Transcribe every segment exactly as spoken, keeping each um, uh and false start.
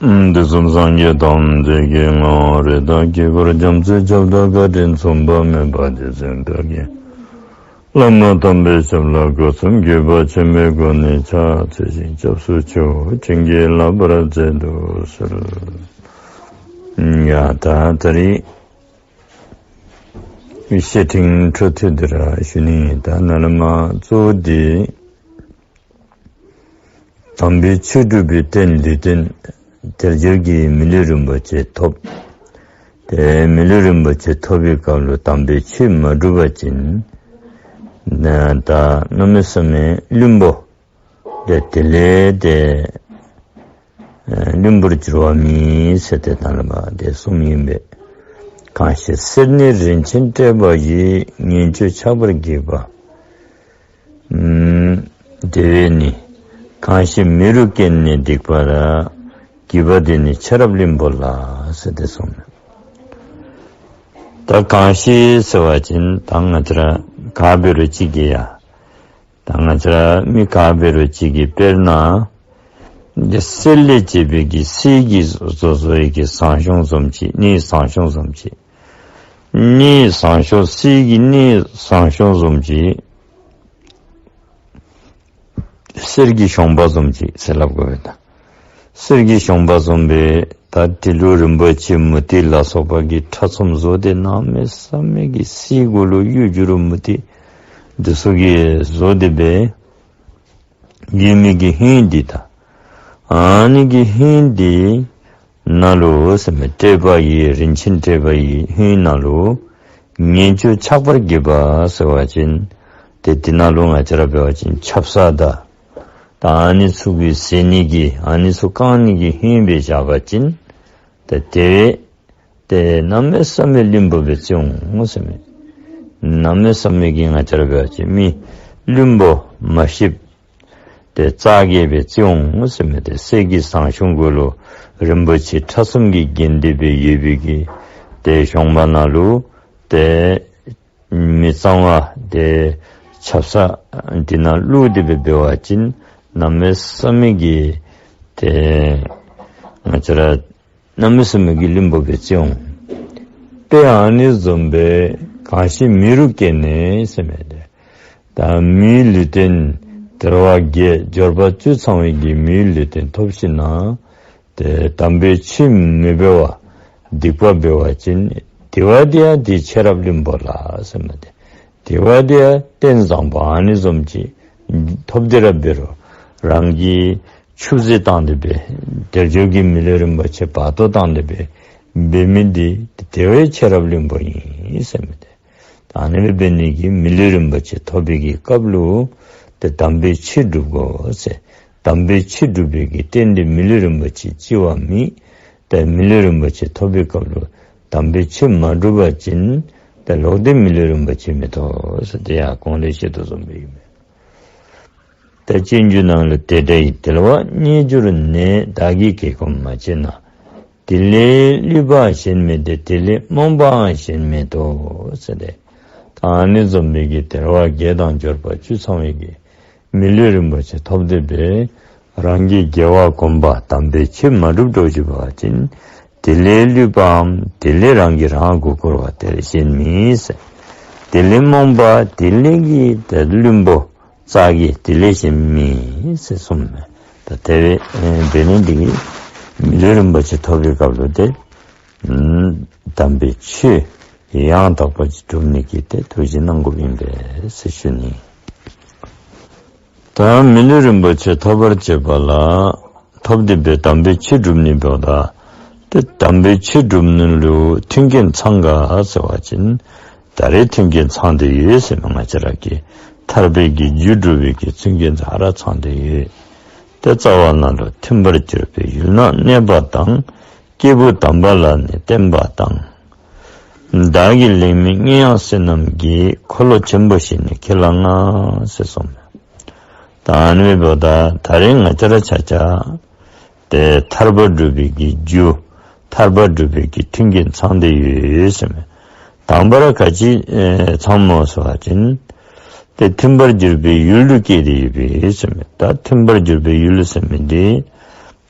དུས་གསུམ་སངས་རྒྱས་ཐམས་ཅད་ཀྱི་ངོ་བོ་རིགས་དང་དཀྱིལ་འཁོར་རྒྱ་མཚོའི་ཁྱབ་བདག་བཀའ་དྲིན་མཚུངས་པ་མེད་པ་རྗེ་བཙུན་བདག་གིས་བླ་མ་དམ་པའི་ཞབས་ལ་སྒོ་གསུམ་གུས་པ་ཆེན་པོའི་སྒོ་ནས་ཕྱག་འཚལ་ཞིང་སྐྱབས་སུ་མཆིའོ། བྱིན་གྱིས་བརླབ་པར་མཛད་དུ་གསོལ། ཡ་ད་ད་རིས་བཤེས་སྤྲིང་འཕྲོ་མཐུད་དེ་ར་ཞུ་ནི། ད་ནཱ་ལས་མར་གཙོ་བོ་འདི་དམ་པའི་ཆོས་སྒྲུབ་པའི་རྟེན་ལུས་རྟེན་དལ་འབྱོར་གྱི་མི་ལུས་རིན་པོ་ཆེ་ཐོབ། ཏེ་མི་ལུས་རིན་པོ་ཆེ་ཐོབ་པའི་སྐབས་ལུ་དམ་པའི་ཆོས་མ་སྒྲུབ་པ་ཅིན་ད་གནམ་མེད་ས་མེད་བླུན་པོ་ཏེ་དེ་ལས་ཏེ་ཨེ་བླུན་པོར་འགྱུར་བ་མེད་ཟེར་ཏེ་ད་ལས་མར་ཏེ་གསུངམ་ཨིན་པས། གང་ཞིག་གསེར་ནི་རིན་ཆེན་སྤྲས་པ་ཡིས། ངན་སྤྱོད་ཆགས་པར་བགྱིས་པ་ཨམ་དེ་བས་ནི། གང་ཞིག་མི་རུ་སྐྱེས་ནས་སྡིག་པ་ལ། བགྱིས་པ་དེ་ནི་ཚེ་རབས་བླུན་པོ་ལགས་ཟེར་ཏེ་གསུངས་མས། ད་གང་ཞིག་ཟེར་བ་ཅིན་ད་ང་བཅས་ར་ག་འབད་རུང་ཅིག་གིས་ཡང་ད་ང་བཅས་ར་མི་ག་འབད་རུང་ཅིག་གིས་དཔེར་ན་འདི་གསེར་ལས་བྱས་པའི་གི་གསེར་གྱིས་བཟོ་བཟོ་བའི་གི་ཟངས་གཞོང་བཟུམ་ཅིག་ནི་ཟངས་གཞོང་བཟུམ་ཅིག་ནི་ཟངས་གཞོང་གསེར་གྱི་ནི་ཟངས་གཞོང་བཟུམ་ཅིག་གསེར་གྱི་གཞོང་པ་བཟུམ་ཅིག་ཟེར་སླབ་དགོ་པས་ད། གསེར་གྱི་གཞོང་པ་བཟུམ་སྦེ་ད་དྲིལ་བུ་རིན་པོ་ཆེ་མུ་ཏིག་ལ་སོགས་པ་གི་ཕྲ་ཚོམ་བཟོ་སྟེ་གནམ་མེད་ས་མེད་ཀྱི་གསེར་གུ་ལུ་གཡུ་བྱུ་རུ་མུ་ཏིག་འདི་ཚུ་གིས་བཟོ་སྟེ་སྦེ་ཡོད་མི་གི་ཧོད་འདི་ད་ཨ་ནི་གི་ཧོད་འདི་ནང་ལུ་ཟེར་མི་སྤྲས་པ་ཡིས་རིན་ཆེན་སྤྲས་པ་ཡི་ཧོད་ནང་ལུ་ངན་སྤྱོད་ཆགས་པར་བགྱིས་པ་ཟེར་བ་ཅིན་ཏེ་འདི་ནང་ལུ་ང་བཅས་ར་འབད་བ་ཅིན་ཆབ་གསང་དང་ད་ཨ་ནི་ཚུ་གི་ཟ་ནི་གི་ཨ་ནི་ཚུ་བཀང་ནི་གི་ཧོད་སྦེ་བཞག་པ་ཅིན་ཏེ་དེ་ཏེ་གནམ་མེད་ས་མེད་བླུན་པོ་སྦེ་བརྩི་འོང་ཟེར་མས། གནམ་མེད་ས་མེད་ཀྱི་ང་བཅས་ར་འབད་བ་ཅིན་མི་བླུན་པོ་མ་ཤེསཔ་ཏེ་རྩ་གི་སྦེ་བརྩི་འོང་ཟེར་མས། ཏེ་གསེར་གྱི་ཟངས་གཞོང་གུ་ལུ་རིན་པོ་ཆེ་ཕྲ་ཚོམ་གྱིས་བརྒྱན་ཏེ་སྦེ་ཡོད་པའི་གི་ཏེ་གཞོང་པ་ནང་ལུ་ཏེ་མི་གཙང་བ་ཏེ་ཆབ་གསང་འདི་ནང་བླུགས་ཏེ་སྦེ་འབད་བ་ཅིན་གནམ་མེད་ས་མེད་ཀྱི་ཏེ་ང་བཅས་ར་གནམ་མེད་ས་མེད་ཀྱི་བླུན་པོ་སྦེ་བརྩི་འོང་། དཔེ་ཨ་ནི་བཟུམ་སྦེ་གང་ཞིག་མི་རུ་སྐྱེས་ནས་ཟེར་མས་ཏེ། ད་མིའི་ལུས་རྟེན་དལ་བ་བརྒྱད་འབྱོར་པ་བཅུ་ཚང་བའི་གི་མིའི་ལུས་རྟེན་ཐོབ་ཞིནམ་ལས་ཏེ་དམ་པའི་ཆོས་མི་འབད་བར་སྡིག་པ་འབད་བ་ཅིན་དེ་བ་དེ་ཡང་དེ་ཚེ་རབས་བླུན་པོ་ལགས་ཟེར་མས་ཏེ། དེ་བ་དེ་ཡང་རྟེན་བཟང་པོ་ཨ་ནི་བཟུམ་ཅིག་ཐོབ་སྟེ་ར་འབད་རུང་རང་གིས་ཆུད་ཟོས་བཏང་སྟེ་སྦེ་དལ་འབྱོར་གྱི་མི་ལུས་རིན་པོ་ཆེ་བར་དོ་བཏང་སྟེ་སྦེ་འབད་མི་འདི་དེ་བའི་ཚེ་རབས་བླུན་པོ་ཨིན་ཟེར་མས་ཏེ། ད་ཨ་ནི་སྦེ་འབད་ནི་གིས་མི་ལུས་རིན་པོ་ཆེ་ཐོབ་པའི་གི་སྐབས་ལུ་ཏེ་དམ་པའི་ཆོས་སྒྲུབ་དགོ་ཟེར། དམ་པའི་ཆོས་སྒྲུབ་པའི་གི་རྟེན་འདི་མི་ལུས་རིན་པོ་ཆེ་ལྕི་བ་མེད། ཏེ་མི་ལུས་རིན་པོ་ཆེ་ཐོབ་པའི་སྐབས་ལུ་དམ་པའི་ཆོས་མ་སྒྲུབ་པ་ཅིན་ཏེ་ལོག་སྟེ་མི་ལུས་རིན་པོ་ཆེ་མི་ཐོབ་ཟེར་ཏེ་ཡར་གོང་ལས་བཤད་དོ་བཟུམ་སྦེ་ཨིན་མས། ཏེ་སྤྱོད་འཇུག་ནང་ལུ་དེ་འདྲ་ཡི་དལ་བ་རྙེད་གྱུར་ནས། བདག་གིས་བཀའ་དགོངས་མ་བྱས་ན། དེ་ལས་བསླུས་པའང་གཞན་མེད་དེ། དེ་ལས་རྨོངས་པའང་གཞན་མེད་དོ་ཟེར་ཏེ། ད་ཨ་ནི་བཟུམ་སྦེ་གི་དལ་བ་བརྒྱད་དང་འབྱོར་པ་བཅུ་ཚང་བའི་གི་མི་ལུས་རིན་པོ་ཆེ་ཐོབ་སྟེ་སྦེ་རང་གིས་དགེ་བ་སྒོམ་པ་དམ་པའི་ཆོས་མ་སྒྲུབ་འགྱོ་ཅི་འབད་བ་ཅིན་དེ་ལས་བསླུས་པའམ་དེ་ལས་རང་གིས་རང་མགུ་སྐོར་བ་དེ་ལས་གཞན་མེད་ཟེར། དེ་ལས་རྨོངས་པ་དེ་ལས་ཀྱི་ཏེ་བླུན་པོ་རྩ་གི་དེ་ལས་གཞན་མེད་ཟེར་གསུངས་མས། ད་དེ་སྦེ་ཨེ་འབད་ནི་འདི་གིས་མི་ལུས་རིན་པོ་ཆེ་ཐོབ་པའི་སྐབས་ལུ་ཏེ་ཨམ་དམ་པའི་ཆོས་ཡང་དག་པ་ཅིག་སྒྲུབ་ནི་གི་ཏེ་ཐུགས་བཞེད་གནང་དགོཔ་ཨིན་པས་ཟེར་ཞུ་ནི། ད་མི་ལུས་རིན་པོ་ཆེ་ཐོབ་པར་བྱེད་པ་ལ་ཐོབ་སྟེ་སྦེ་དམ་པའི་ཆོས་སྒྲུབ་ནི་འབདཝ་ད་ཏེ་དམ་པའི་ཆོས་སྒྲུབ་ནི་ལུ་མཐུན་རྐྱེན་ཚང་ག་ཟེར་བ་ཅིན་ད་རེས་མཐུན་རྐྱེན་ཚང་སྟེ་ཡོད་ཟེར་མས། ང་བཅས་ར་གི་ཐར་པའི་གི་རྒྱུ་སྒྲུབ་པའི་གི་མཐུན་རྐྱེན་ཚང་ར་ཚང་སྟེ་ཡོད། ཏེ་རྩ་བ་ནང་ལུ་མཐུན་པར་གྱུར་པའི་ཡུལ་ན་གནས་པ་དང་། སྐྱེས་བུ་དམ་པ་ལ་ནི་བརྟེན་པ་དང་། བདག་གིས་ལེགས་སྨྲས་སྙན་དབྱངས་བསོད་ནམས་ཀྱིས། འཁོར་ལོ་ཆེན་པོ་བཞི་ནི་ཁྱེད་ལ་མངའ་ཟེར་གསུངས་མས། ད་ཨ་ནི་འབདཝ་ད་ད་རེས་ང་བཅས་ར་ཆ་ཁྱབ་ཏེ་ཐར་པ་སྒྲུབ་པའི་གི་རྒྱུ་ཐར་པ་སྒྲུབ་པའི་གི་མཐུན་རྐྱེན་ཚང་སྟེ་ཡོད་ཟེར་མས། དང་པ་ར་ག་ཅི་ཨེ་ཚང་མོ་ཟེར་བ་ཅིན་ཏེ་མཐུན་པར་གྱུར་པའི་ཡུལ་དུ་སྐྱེས་ཏེ་ཡོད་པས་ཟེར་མས། ད་མཐུན་པར་གྱུར་པའི་ཡུལ་ཟེར་མི་འདི་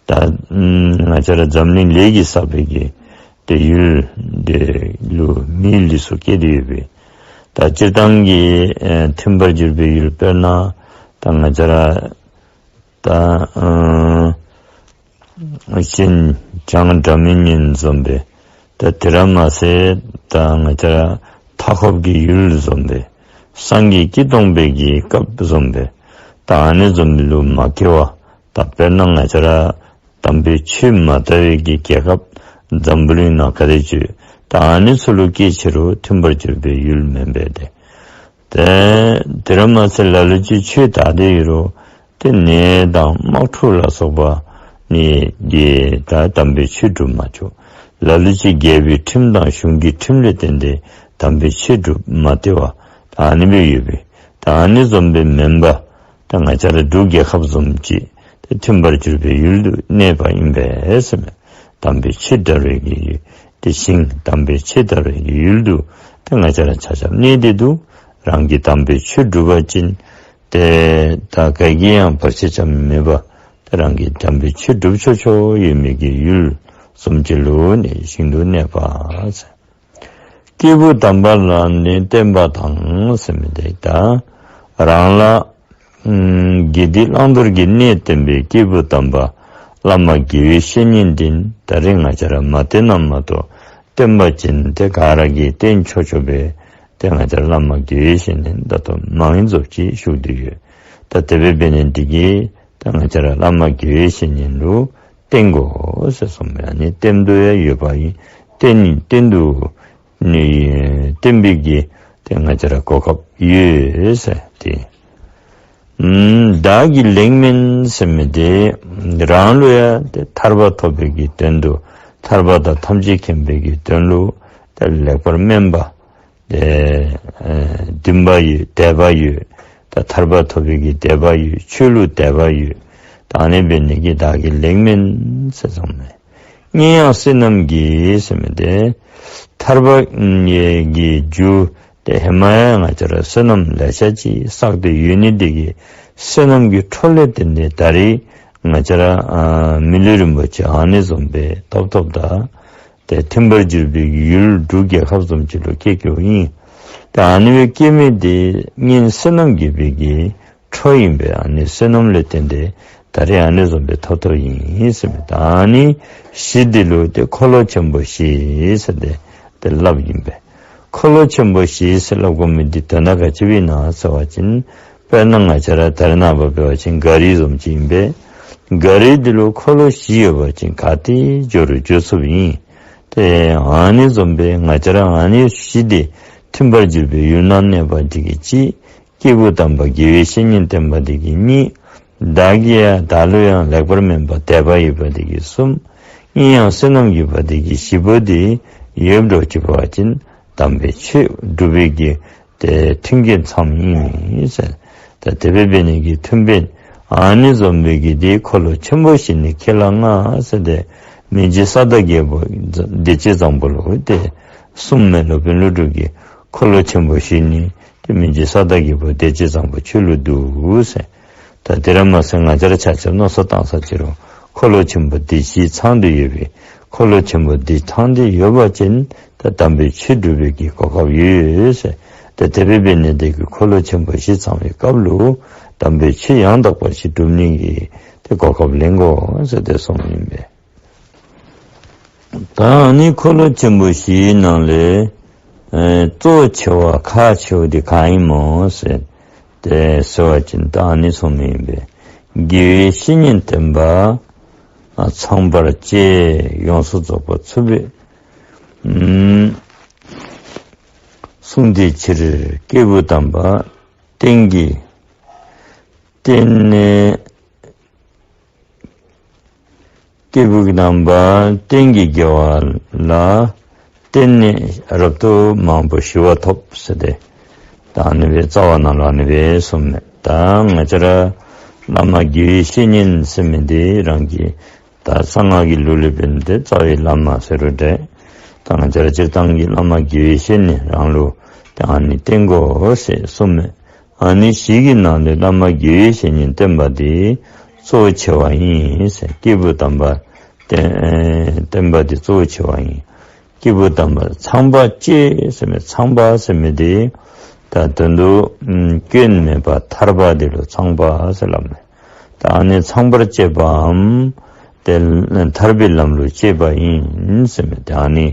ད་ང་བཅས་ར་འཛམ་གླིང་ལས་ཀྱིས་བསགས་པའི་གི་ཏེ་ཡུལ་འདི་ལུ་མིའི་ལུས་སུ་སྐྱེས་ཏེ་ཡོད་པས། ད་སྤྱིར་བཏང་གི་ཨེ་ཐིམ་པར་གྱུར་པའི་ཡུལ་དཔེར་ན་ད་ང་བཅས་ར་ད་ཨ་གཅིན་བྱང་སྒྲ་མི་སྙན་བཟུམ་སྦེ། ད་དེ་ར་མ་ཚད་ད་ང་བཅས་ར་མཐའ་འཁོབ་ཀྱི་ཡུལ་བཟུམ་སྦེ། སངས་རྒྱས་ཀྱིས་སྟོང་པའི་གི་སྐབས་བཟུམ་སྦེ། ད་ཨ་ནི་བཟུམ་ལུ་མ་སྐྱེ་བར། ད་དཔེར་ན་ང་བཅས་ར་དམ་པའི་ཆོས་མ་དར་བའི་གི་རྒྱལ་ཁབ་འཛམ་བུ་གླིང་ནང་ག་དེ་ཅིག་ཡོད། ད་ཨ་ནི་ཚུ་ལུ་སྐྱེས་ཕྱི་རུ་ཐིམ་པར་གྱུར་པའི་ཡུལ་མེན་པས་ཏེ། ཏེ་དེ་ར་མ་ཚད་ལ་ལུ་ཅིག་ཆོས་དར་ཏེ་ཡོད་རུང་ཏེ་ནད་དང་དམག་འཁྲུག་ལ་སོགས་པ་ནི་གིས་ད་དམ་པའི་ཆོས་སྒྲུབ་མ་ཆོག། ལ་ལུ་ཅིག་རྒྱལ་པོའི་ཁྲིམས་དང་གཞུང་གི་ཁྲིམས་ལས་བརྟེན་ཏེ་དམ་པའི་ཆོས་སྒྲུབ་མ་སྟེར་བ། ད་ཨ་ནི་སྦེ་ཡོད་པས། ད་ཨ་ནི་བཟུམ་སྦེ་མེན་པར་ད་ང་བཅས་ར་འབྲུག་རྒྱལ་ཁབ་བཟུམ་ཅིག་ཏེ་ཐིམ་པར་གྱུར་པའི་ཡུལ་དུ་གནས་པ་ཨིན་པས་ཟེར་མས། དམ་པའི་ཆོས་དར་བའི་གི་ཡུལ་ཏེ་ཞིང་དམ་པའི་ཆོས་དར་བའི་གི་ཡུལ་དུ་ཏེ་ང་བཅས་ར་ཆ་ཁྱབ་གནས་ཏེ་འདུག། རང་གིས་དམ་པའི་ཆོས་སྒྲུབ་པ་ཅིན་ཏེ་ད་ག་གིས་ཡང་བར་ཆད་རྐྱབ་མི་མེད་པར་ཏེ་རང་གིས་དམ་པའི་ཆོས་སྒྲུབ་ཆོག་ཆོག་ཡོད་མི་གི་ཡུལ་བཟུམ་ཅིག་ལུ་གནས་ཞིང་དུ་གནས་པ་ཟེར། སྐྱེས་བུ་དམ་པ་ལ་ནི་བསྟེན་པ་དང་ཟེར་མི་འདི་ད་རང་ལ་ཨམ་དགེ་སྡིག་བླང་དོར་གྱི་གནས་བསྟན་པའི་སྐྱེས་བུ་དམ་པ་བླ་མ་དགེ་བའི་བཤེས་གཉེན་འདི་ད་རེས་ང་བཅས་ར་མ་བསྟེན་ན་མ་གཏོགས་བསྟེན་པ་ཅིན་ཏེ་ག་ར་གིས་བསྟེན་ཆོག་ཆོག་པས། ཏེ་ང་བཅས་ར་བླ་མ་དགེ་བའི་བཤེས་གཉེན་ད་ལྟོ་མང་ཉུང་ཙམ་ཅིག་བཞུགས་ཏེ་ཡོད། ད་དེ་སྦེ་འབད་ནི་འདི་གིས་ད་ང་བཅས་ར་བླ་མ་དགེ་བའི་བཤེས་གཉེན་ལུ་བསྟེན་དགོ་ཟེར་གསུངས་མས། ཨ་ནི་བསྟེན་དོ་ཡང་ཡོད་པ་ཨིན། བསྟེན་ནི་བསྟེན་དོ་ནི་བསྟེན་པའི་གི་ཏེ་ང་བཅས་ར་གོ་སྐབས་ཡོད་ཟེར་ཏེ། ཨམ་བདག་གིས་ལེགས་སྨོན་ཟེར་མི་འདི་རང་ལུ་ཡང་ཏེ་ཐར་པ་ཐོབ་པའི་གི་དོན་དུ་ཐར་པ་དང་ཐམས་ཅད་མཁྱེན་པའི་གི་དོན་ལུ་ཏེ་ལེགས་པར་སྨོན་པ་ཏེ་ཨེ་འདུན་པ་ཡོད། དད་པ་ཡོད། ད་ཐར་པ་ཐོབ་པའི་གི་དད་པ་ཡོད། ཆོས་ལུ་དད་པ་ཡོད། ད་ཨ་ནི་འབད་ནི་གིས་བདག་གིས་ལེགས་སྨོན་ཟེར་གསུངས་མས། ངེས་ཡང་བསོད་ནམས་ཀྱིས་ཟེར་མི་འདི་ཐར་པ་གི་རྒྱུ་ཏེ་ཧེ་མ་ཡང་ང་བཅས་ར་བསོད་ནམས་ལེ་ཤ་ཅིག་བསགས་ཏེ་ཡོད་ནི་འདི་གིས་བསོད་ནམས་ཀྱི་འཕྲོ་ལས་བརྟེན་ཏེ་ད་རེས་ང་བཅས་ར་ཨ་མི་ལུས་རིན་པོ་ཆེ་ཨ་ནི་བཟུམ་སྦེ་ཐོབ་ཐོབ་ད་ཏེ་ཐིམ་པར་གྱུར་པའི་ཡུལ་འབྲུག་རྒྱལ་ཁབ་བཟུམ་ཅིག་ལུ་སྐྱེས་སྐྱེསཝ་ཨིན། ཏེ་ཨ་ནི་སྦེ་སྐྱེས་མི་འདི་སྔོན་བསོད་ནམས་བསགས་པའི་གི་འཕྲོ་ཨིན་པས། ཨ་ནི་བསོད་ནམས་ལས་བརྟེན་ཏེ་ད་རེས་ཨ་ནི་བཟུམ་སྦེ་ཐོབ་ཐོབ་ཨིན་ཟེར་མས། ད་ཨ་ནི་བཞི་འདི་ལུ་ཏེ་འཁོར་ལོ་ཆེན་པོ་བཞི་ཟེར་ཏེ་ཏེ་སླབ་ཨིན་པས། འཁོར་ལོ་ཆེན་པོ་བཞི་ཟེར་སླབ་དགོ་མི་འདི་དོན་དག་ག་ཅི་སྦེ་ཨིན་ན་ཟེར་བ་ཅིན་དཔེར་ན་ང་བཅས་ར་ད་རེས་ནངས་པ་འབད་བ་ཅིན་ག་རི་བཟུམ་ཅིག་ཨིན་པས། ག་རི་འདི་ལུ་འཁོར་ལོ་བཞི་ཡོད་པ་ཅིན་ག་ཏེ་འགྱོ་རུང་འགྱོ་ཚུགསཔ་ཨིན། ཏེ་ཨ་ནི་བཟུམ་སྦེ་ང་བཅས་ར་ཨ་ནི་བཞི་འདི་ཐིམ་པར་གྱུར་པའི་ཡུལ་ནང་གནས་པ་འདི་གིས་གཅིག། སྐྱེས་བུ་དམ་པ་དགེ་བའི་བཤེས་གཉེན་བསྟེན་པ་འདི་གིས་གཉིས། བདག་གིས་ཡང་བདག་ལུ་ཡང་ལེགས་པར་སྨོན་པ་དད་པ་ཡོད་པ་འདི་གིས་གསུམ། ངེས་ཡང་བསོད་ནམས་ཡོད་པ་འདི་གིས་བཞི་པོ་འདི་ཡོདཔ་འགྱོ་ཅི་འབད་བ་ཅིན་དམ་པའི་ཆོས་སྒྲུབ་པའི་གི་ཏེ་མཐུན་རྐྱེན་ཚངམ་ཨིན་ཟེར། ད་དེ་སྦེ་འབད་ནི་གི་མཐུན་དཔོན་ཨ་ནི་བཟུམ་སྦེ་གི་འདི་འཁོར་ལོ་ཆེན་པོ་བཞི་ནི་ཁྱེད་ལ་མངའ་ཟེར་ཏེ་མི་རྗེ་ས་བདག་རྒྱལ་པོ་བདེ་སྤྱོད་བཟང་པོ་ལུ་ཏེ་གསུངས་མས། སློབ་དཔོན་ཀླུ་སྒྲུབ་ཀྱིས་འཁོར་ལོ་ཆེན་པོ་བཞི་ནི་ཏེ་མི་རྗེ་ས་བདག་རྒྱལ་པོ་བདེ་སྤྱོད་བཟང་པོ་ཁྱོད་ལུ་འདུག་ཟེར། ད་དེ་ར་མ་ཚད་ང་བཅས་ར་ཆ་ཁྱབ་མནོ་བསམ་བཏང་ས་ཅི་རུང་འཁོར་ལོ་ཆེན་པོ་འདི་བཞི་ཚང་སྟེ་ཡོད་པས། འཁོར་ལོ་ཆེན་པོ་འདི་ཚང་སྟེ་ཡོད་པ་ཅིན་ད་དམ་པའི་ཆོས་སྒྲུབ་པའི་གི་གོ་སྐབས་ཡོད་ཟེར། ད་དེ་སྦེ་འབད་ནི་འདི་གིས་འཁོར་ལོ་ཆེན་པོ་བཞི་ཚང་བའི་སྐབས་ལུ་དམ་པའི་ཆོས་ཡང་དག་པ་ཞིག་སྒྲུབ་ནི་གི་ཏེ་གོ་སྐབས་ལེན་དགོ་ཟེར་ཏེ་གསུངམ་ཨིན་པས། ད་ཨ་ནི་འཁོར་ལོ་ཆེན་པོ་བཞིའི་ནང་ལས་ཨེ་གཙོ་ཆེ་བ་ཁག་ཆེ་བ་འདི་ག་ཨིན་སྨོ་ཟེར་ཏེ་ཟེར་བ་ཅིན་ད་ཨ་ནི་གསུངམ་ཨིན་པས། དགེ་བའི་བཤེས་གཉེན་བསྟེན་པ་ཨ་ཚངས་པར་སྤྱད། ཡོངས་སུ་རྫོགས་པར་ཚུགས་པའི་ཨམ་གསུང་དེའི་ཕྱིར་སྐྱེས་བུ་དམ་པ་བསྟེན་གྱི་བསྟེན་ནས་སྐྱེས་བུ་དམ་པ་བསྟེན་གྱི་དགེ་བ་ལ་བརྟེན་ནས་རབ་ཏུ་མང་པོ་ཞི་བ་ཐོབ་ཟེར་ཏེ། ད་ཨ་ནི་སྦེ་རྩ་བ་ནང་ལུ་ཨ་ནི་སྦེ་གསུངམ་མས། ད་ང་བཅས་ར་བླ་མ་དགེ་བའི་བཤེས་གཉེན་ཟེར་མི་འདི་རང་གི་ད་གསང་སྔགས་ཀྱི་ལུགས་ལས་འབད་ནི་འདི་རྩ་བའི་བླ་མ་ཟེར་རུང་འདྲ། ད་ང་བཅས་ར་སྤྱིར་བཏང་གི་བླ་མ་དགེ་བའི་བཤེས་གཉེན་རང་ལུ་ད་ཨ་ནི་བསྟེན་དགོ་ཟེར་གསུངམ་མས། ཨ་ནི་བཞི་གི་ནང་ལས་བླ་མ་དགེ་བའི་བཤེས་གཉེན་བསྟེན་པ་འདི་ གཙོ་བོ་ཆེ་བ་ཨིན་ཟེར། སྐྱེས་བུ་དམ་པ་བསྟེན་ཨེ་བསྟེན་པ་འདི་གཙོ་བོ་ཆེ་བ་ཨིན། སྐྱེས་བུ་དམ་པ་ཚངས་པ་སྐྱེས་ཟེར་མི་ཚངས་པ་ཟེར་མི་འདི་ད་དོན་དུ་ཨམ་སྐྱོན་མེད་པ་ཐར་པ་འདི་ལུ་ཚངས་པ་ཟེར་སླབ་མས། ད་ཨ་ནི་ཚངས་པར་སྤྱད་པའམ་ཏེ་ཐར་པའི་ལམ་ལུ་སྐྱེས་པ་ཨིན་ཟེར་མི་འདི་ཨ་ནི་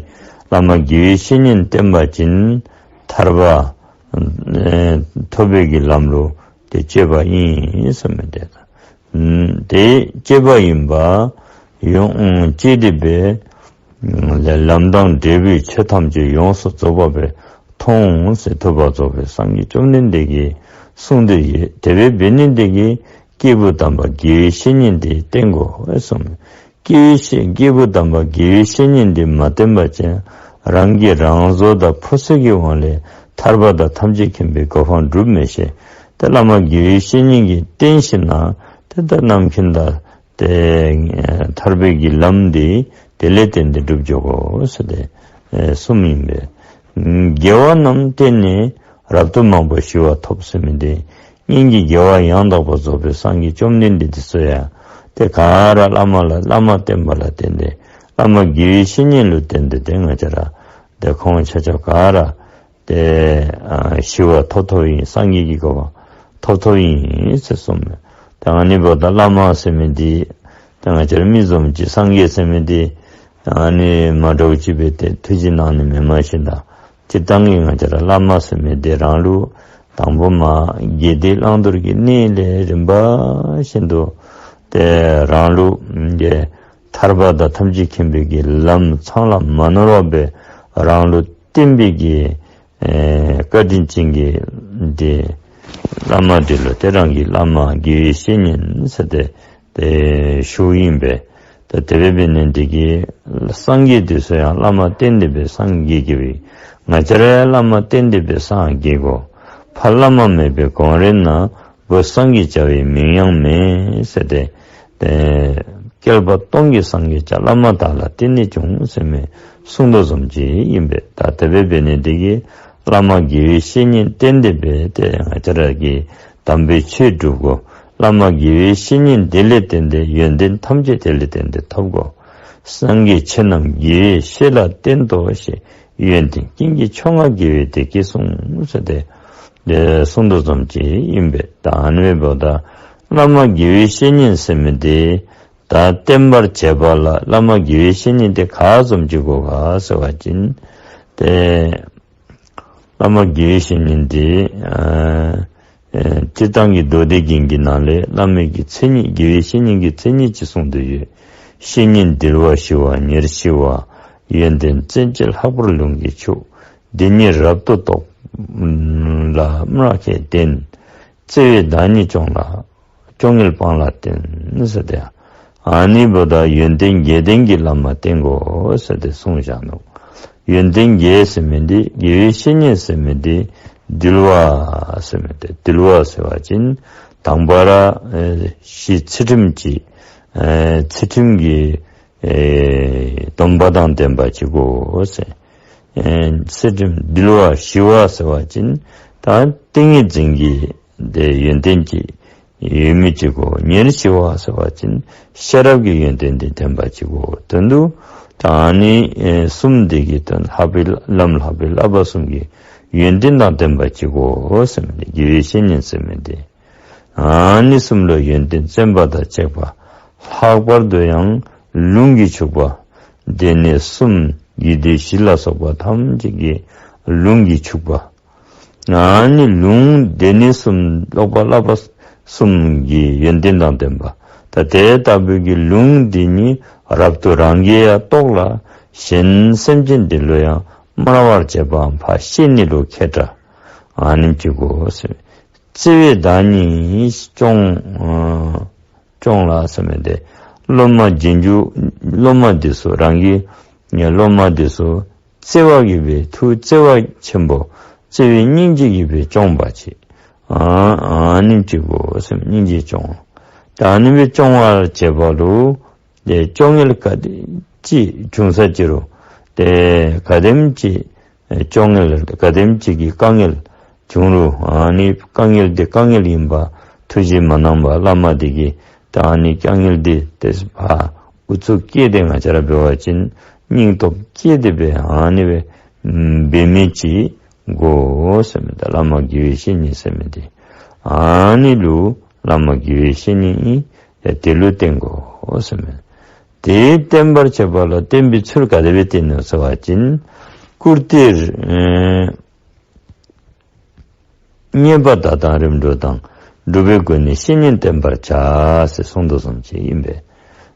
བླ་མ་དགེ་བའི་བཤེས་གཉེན་བསྟེན་པ་ཅིན་ཐར་པ་ཨེ་ཐོབ་པའི་གི་ལམ་ལུ་ཏེ་སྐྱེས་པ་ཨིན་ཟེར་མི་འདི། ཨུམ་ཏེ་སྐྱེས་པ་ཨིན་པ་ཡོངས་ཨུམ་སྐྱེས་ཏེ་འབད་ལམ་དང་འབྲས་བུའི་ཆོས་ཐམས་ཅད་ཡོངས་སུ་རྫོགས་པ་སྦེ་མཐོང་ཟེར། ཐུབ་པ་རྫོགས་པའི་སངས་རྒྱས་བཅོམ་ལྡན་འདས་ཀྱིས་གསུངས་ཏེ་ཡོད། དེ་སྦེ་འབད་ནི་འདི་གིས་སྐྱེས་བུ་དམ་པ་དགེ་བའི་བཤེས་གཉེན་འདི་བསྟེན་དགོ་གསུངས། སྐྱེས་བུ་བཤེས་སྐྱེས་བུ་དམ་པ་དགེ་བའི་བཤེས་གཉེན་འདི་མ་བསྟེན་པ་ཅིན་རང་གིས་རང་བཟོ་དང་ཕོ་སོད་ཀྱི་དབང་ལས་ཐར་པ་དང་ཐམས་ཅད་མཁྱེན་པའི་གོ་འཕང་སྒྲུབ་མི་ཤེས། ཏེ་བླ་མ་དགེ་བའི་བཤེས་གཉེན་གྱིས་བསྟེན་ཞིནམ་ལས་ཏེ་ད་རྣམ་མཁྱེན་དང་ཏེ་ཐར་པའི་གི་ལམ་འདི་དེ་ལས་བརྟེན་ཏེ་སྒྲུབ་འགྱོ་དགོ་ཟེར་ཏེ་ཨེ་གསུངམ་ཨིན་པས། དགེ་བ་རྣམས་བསྟེན་ནས་རབ་ཏུ་མང་པོ་ཞི་བ་ཐོབ་ཟེར་མི་འདི་སྔོན་གྱི་དགེ་བ་ཡང་དག་པར་རྫོགས་པའི་སངས་རྒྱས་བཅོམ་ལྡན་འདས་འདི་ཚུ་ཡང་ཏེ་ག་ར་བླ་མ་ལ་བླ་མ་བསྟེན་པ་ལ་བརྟེན་ཏེ་བླ་མ་དགེ་བའི་བཤེས་གཉེན་ལུ་བརྟེན་ཏེ་ཏེ་ང་བཅས་ར་ཏེ་ཁོང་ཆ་ཁྱབ་ག་ར་ཏེ་ཨ་ཞི་བ་ཐོབ་ཐོབ་ཨིན། སངས་རྒྱས་ཀྱི་གོ་འཕང་ཐོབ་ཐོབ་ཨིན་ཟེར་གསུངས་མས། ཏེ་ཨ་ནི་འབདཝ་ད་བླ་མ་ཟེར་མི་འདི་ཏེ་ང་བཅས་ར་མི་བཟུམ་ཅིག་སངས་རྒྱས་ཟེར་མི་འདི་ཨ་ནི་མ་འདྲཝ་ཅིག་སྦེ་ཏེ་ཐུགས་རྗེ་གནང་ནི་མེནམ་ཤེས་ད། སྤྱིར་བཏང་གི་ང་བཅས་ར་བླ་མ་ཟེར་མི་འདི་རང་ལུགས་དང་པོ་མ་དགེ་སྡིག་བླང་དོར་གྱི་གནས་ལས་རིམ་པ་བཞིན་དུ་ཏེ་རང་ལུགས་ཏེ་ཐར་པ་དང་ཐམས་ཅད་མཁྱེན་པའི་གི་ལམ་ཚང་ལ་མ་ནོར་བ་སྦེ་རང་ལུ་བསྟན་པའི་གི་ཨེ་བཀའ་དྲིན་ཅན་གྱི་འདི་བླ་མ་འདི་ལུ་ཏེ་རང་གི་བླ་མ་དགེ་བའི་བཤེས་གཉེན་ཟེར་ཏེ་ཏེ་ཞུཝ་ཨིན་པས། ཏེ་དེ་སྦེ་འབད་ནི་འདི་གིས་སངས་རྒྱས་འདི་ཚུ་ཡང་བླ་མ་བསྟེན་ཏེ་སྦེ་སངས་རྒྱས་རྒྱསཔ་ཨིན། ང་བཅས་ར་ཡང་བླ་མ་བསྟེན་ཏེ་སྦེ་སངས་རྒྱས་དགོ། ཕ་བླ་མ་མེད་པའི་གོང་རོལ་ན། བུ་སངས་རྒྱས་བྱ་བའི་མིང་ཡང་མེད་ཟེར་ཏེ་ཏེ་བསྐལ་པ་སྟོང་གི་སངས་རྒྱས་བྱ། བླ་མ་དག་ལ་བསྟེན་ནས་བྱུང་ཟེར་མི་གསུང་དོ་བཟུམ་ཅིག་ཨིན་པས། ད་དེ་སྦེ་འབད་ནི་འདི་གིས་བླ་མ་དགེ་བའི་བཤེས་གཉེན་བསྟེན་ཏེ་སྦེ་ཏེ་ང་བཅས་ར་གིས་དམ་པའི་ཆོས་སྒྲུབ་དགོ། བླ་མ་དགེ་བའི་བཤེས་གཉེན་དེ་ལས་བརྟེན་ཏེ་ཡོན་ཏན་ཐམས་ཅད་དེ་ལས་བརྟེན་ཏེ་ཐོབ་དགོ། སངས་རྒྱས་ཆོས་རྣམས་དགེ་བའི་བཤེས་ལ་བསྟེན་ཏོ་ཞེས། ཡོན་ཏན་ཀུན་གྱི་མཆོག་མངའ་དགེ་བའི་བདེ་སྐྱིད་སྲུང་ཟེར་ཏེ་ཏེ་གསུང་དོ་བཟུམ་ཅིག་ཨིན་པས། ད་ཨ་ནི་འབདཝ་ད་བླ་མ་དགེ་བའི་བཤེས་གཉེན་ཟེར་མི་འདི་ད་བསྟེན་པར་བྱེད་པ་ལ་བླ་མ་དགེ་བའི་བཤེས་གཉེན་འདི་ག་བཟུམ་ཅིག་དགོ་ག་ཟེར་བ་ཅིན་ཏེ་བླ་མ་དགེ་བའི་བཤེས་གཉེན་འདི་ཨ་ཨེ་སྤྱིར་བཏང་གི་མདོ་སྡེ་རྒྱན་གྱི་ནང་ལས་བླ་མའི་གི་མཚན་ཉིད་དགེ་བའི་བཤེས་གཉེན་གྱི་མཚན་ཉིད་ཅིག་གསུངས་ཏེ་ཡོད། བཤེས་གཉེན་འདུལ་བ་ཞི་བ་ཉེར་ཞི་བ། ཡོན་ཏན་བརྩོན་བཅས་ལྷག་པར་ལུང་གིས་ཕྱུག། འདི་ཉིད་རབ་ཏུ་རྟོགས་ལ་སྨྲ་མཁས་ལྡན། བརྩེ་བས་བདག་ཉིད་སྐྱོང་ལ་སྐྱོ་ངལ་སྤངས་ལ་བསྟེན་ཟེར་ཏེ། ཨ་ནི་འབདཝ་ད་ཡོན་ཏན་བརྒྱད་ལྡན་གྱི་བླ་མ་བསྟེན་དགོ་ཟེར་ཏེ་གསུངས་བཞག་ནུག། ཡོན་ཏན་བརྒྱད་ཟེར་མི་འདི་དགེ་བའི་བཤེས་གཉེན་ཟེར་མི་འདི་འདུལ་བ་ཟེར་མི་འདི་འདུལ་བ་ཟེར་བ་ཅིན་དང་པ་ར་ཨེ་ཞི་ཚུལ་ཁྲིམས་ཀྱི་ཨེ་ཚུལ་ཁྲིམས་ཀྱི་ཨེ་སྡོམ་པ་དང་ལྡན་པ་ཅིག་དགོ་ཟེར། ཨེ་ཚུལ་ཁྲིམས་འདུལ་བ་ཞི་བ་ཟེར་བ་ཅིན་ད་ཏིང་ངེ་འཛིན་གྱི་ཏེ་ཡོན་ཏན་ཅིག་ཡོད་མི་ཅིག་དགོ། ཉེར་ཞི་བ་ཟེར་བ་ཅིན་ཤེས་རབ་ཀྱི་ཡོན་ཏན་དེ་ལྡན་པ་ཅིག་དགོ། དོན་དུ་ད་ཨ་ནི་ཨེ་གསུམ་འདི་གི་དོན་ལྷག་པའི་ལམ་ལྷག་པའི་བསླབ་པ་གསུམ་གྱི་ཡོན་ཏན་དང་ལྡན་པ་ཅིག་དགོ་ཟེར་མི་འདི་དགེ་བའི་བཤེས་གཉེན་ཟེར་མི་འདི། ཨ་ནི་གསུམ་ལུ་ཡོན་ཏན་བརྩོན་པ་དང་བཅས་པ། ལྷག་པར་དུ་ཡང་ལུང་གིས་ཕྱུག་པ། སྡེ་སྣོད་གསུམ་རྒྱུད་སྡེ་བཞི་ལ་སོགས་པ་ཐམས་ཅད་ཀྱི་ལུང་གིས་ཕྱུག་པ། ཨ་ནི་ལུང་སྡེ་སྣོད་གསུམ་ཀློག་པ་བསླབ་པ་གསུམ་གྱི་ཡོན་ཏན་དང་ལྡན་པ། ད་དེ་ལྟ་བུའི་གི་ལུང་འདི་ཉིད་རབ་ཏུ་རང་གིས་ཡང་རྟོགས་ལ་གཞན་སེམས་ཅན་འདི་ལུ་ཡང་སྨྲ་བར་བྱེད་པའམ་ཕར་བཤད་ནི་ལུ་མཁས་དྲགས། ཨ་ནི་ཅིག་དགོ་ཟེར། བརྩེ་བས་བདག་ཉིད་སྐྱོང་ཨ་སྐྱོང་ལ་ཟེར་མི་འདི་སློབ་མ་རྗེས་འཇུག་སློབ་མ་འདི་ཚུ་རང་གི་སློབ་མ་འདི་ཚུ་བརྩེ་བ་གིས་སྦེ་ཐུགས་བརྩེ་བ་ཆེན་པོ་བརྩེ་བའི་སྙིང་རྗེ་གིས་སྦེ་སྐྱོང་བ་ཅིག། ཨ་ཨ་ནི་ཅིག་དགོ་ཟེར། སྙིང་རྗེ་སྐྱོང་། ད་ཨ་ནི་སྦེ་སྐྱོང་བར་བྱེད་པ་ལུ་ཏེ་སྐྱོ་ངལ་ག་དེ་ཅིག་བྱུང་ས་ཅི་རུང་ཏེ་ག་དེམ་ཅིག་ཨེ་སྐྱོ་ངལ་ག་དེམ་ཅིག་གི་དཀའ་ངལ་བྱུང་རུང་ཨ་ནི་དཀའ་ངལ་འདི་དཀའ་ངལ་ཨིན་པ་ཐུགས་རྗེ་མ་གནང་པར་བླ་མ་འདི་གིས་ ད་ཨ་ནི་དཀའ་ངལ་འདི་ཏེ་ཕར་ཨུ་ཚུགས་བསྐྱེད་དེ་ང་བཅས་ར་འབད་བ་ཅིན་སྙིང་སྟོབས་བསྐྱེད་དེ་སྦེ་ཨ་ནི་སྦེ་འབད་མི་ཅིག་དགོ་ཟེར་མི་ད་བླ་མ་དགེ་བའི་བཤེས་གཉེན་ཟེར་མི་འདི་ཨ་ནི་ལུ་བླ་མ་དགེ་བའི་བཤེས་གཉེན་ཨིན། ཡ་དེ་ལུ་བསྟེན་དགོ་ཟེར་མི། དེ་བསྟེན་པར་བྱེད་པ་ལ་བསྟེན་པའི་ཚུལ་ག་དེ་སྦེ་བསྟེན་ནི་ཟེར་བ་ཅིན་བཀུར་སྟིར་ཨེ་རྙེད་པ་དག་དང་རིམ་གྲོ་དང་། སྒྲུབ་པའི་སྒོ་ནས་བཤེས་གཉེན་བསྟེན་པར་བྱ་ཟེར་གསུངས་དོ་བཟུམ་ཅིག་ཨིན་པས།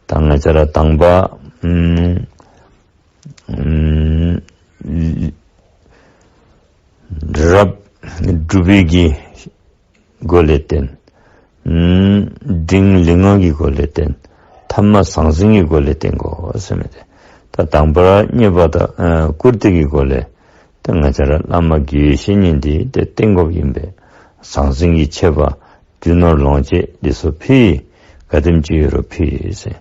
ད་ང་བཅས་ར་དང་པ་ཨམ་ཨམ་རབ་སྒྲུབ་པའི་གི་སྒོ་ལས་བསྟེན། ཨམ་འབྲིང་ལུས་ངག་གི་སྒོ་ལས་བསྟེན། ཐ་མ་ཟང་ཟིང་གི་སྒོ་ལས་བསྟེན་དགོ་ཟེར་མི་དེ། ད་དང་པ་ར་རྙེད་པ་དང་ཨ་བཀུར་སྟི་གི་སྒོ་ལས་ཏེ་ང་བཅས་ར་བླ་མ་དགེ་བའི་བཤེས་གཉེན་འདི་ཏེ་བསྟེན་དགོཔ་ཨིན་པས། ཟང་ཟིང་གི་ཆད་པ་རྒྱུ་ནོར་ལོངས་སྤྱོད་འདི་ཚུ་ཕུལ་ག་དེམ་ཅིག་ཡོད་རུང་ཕུལ་ཟེར།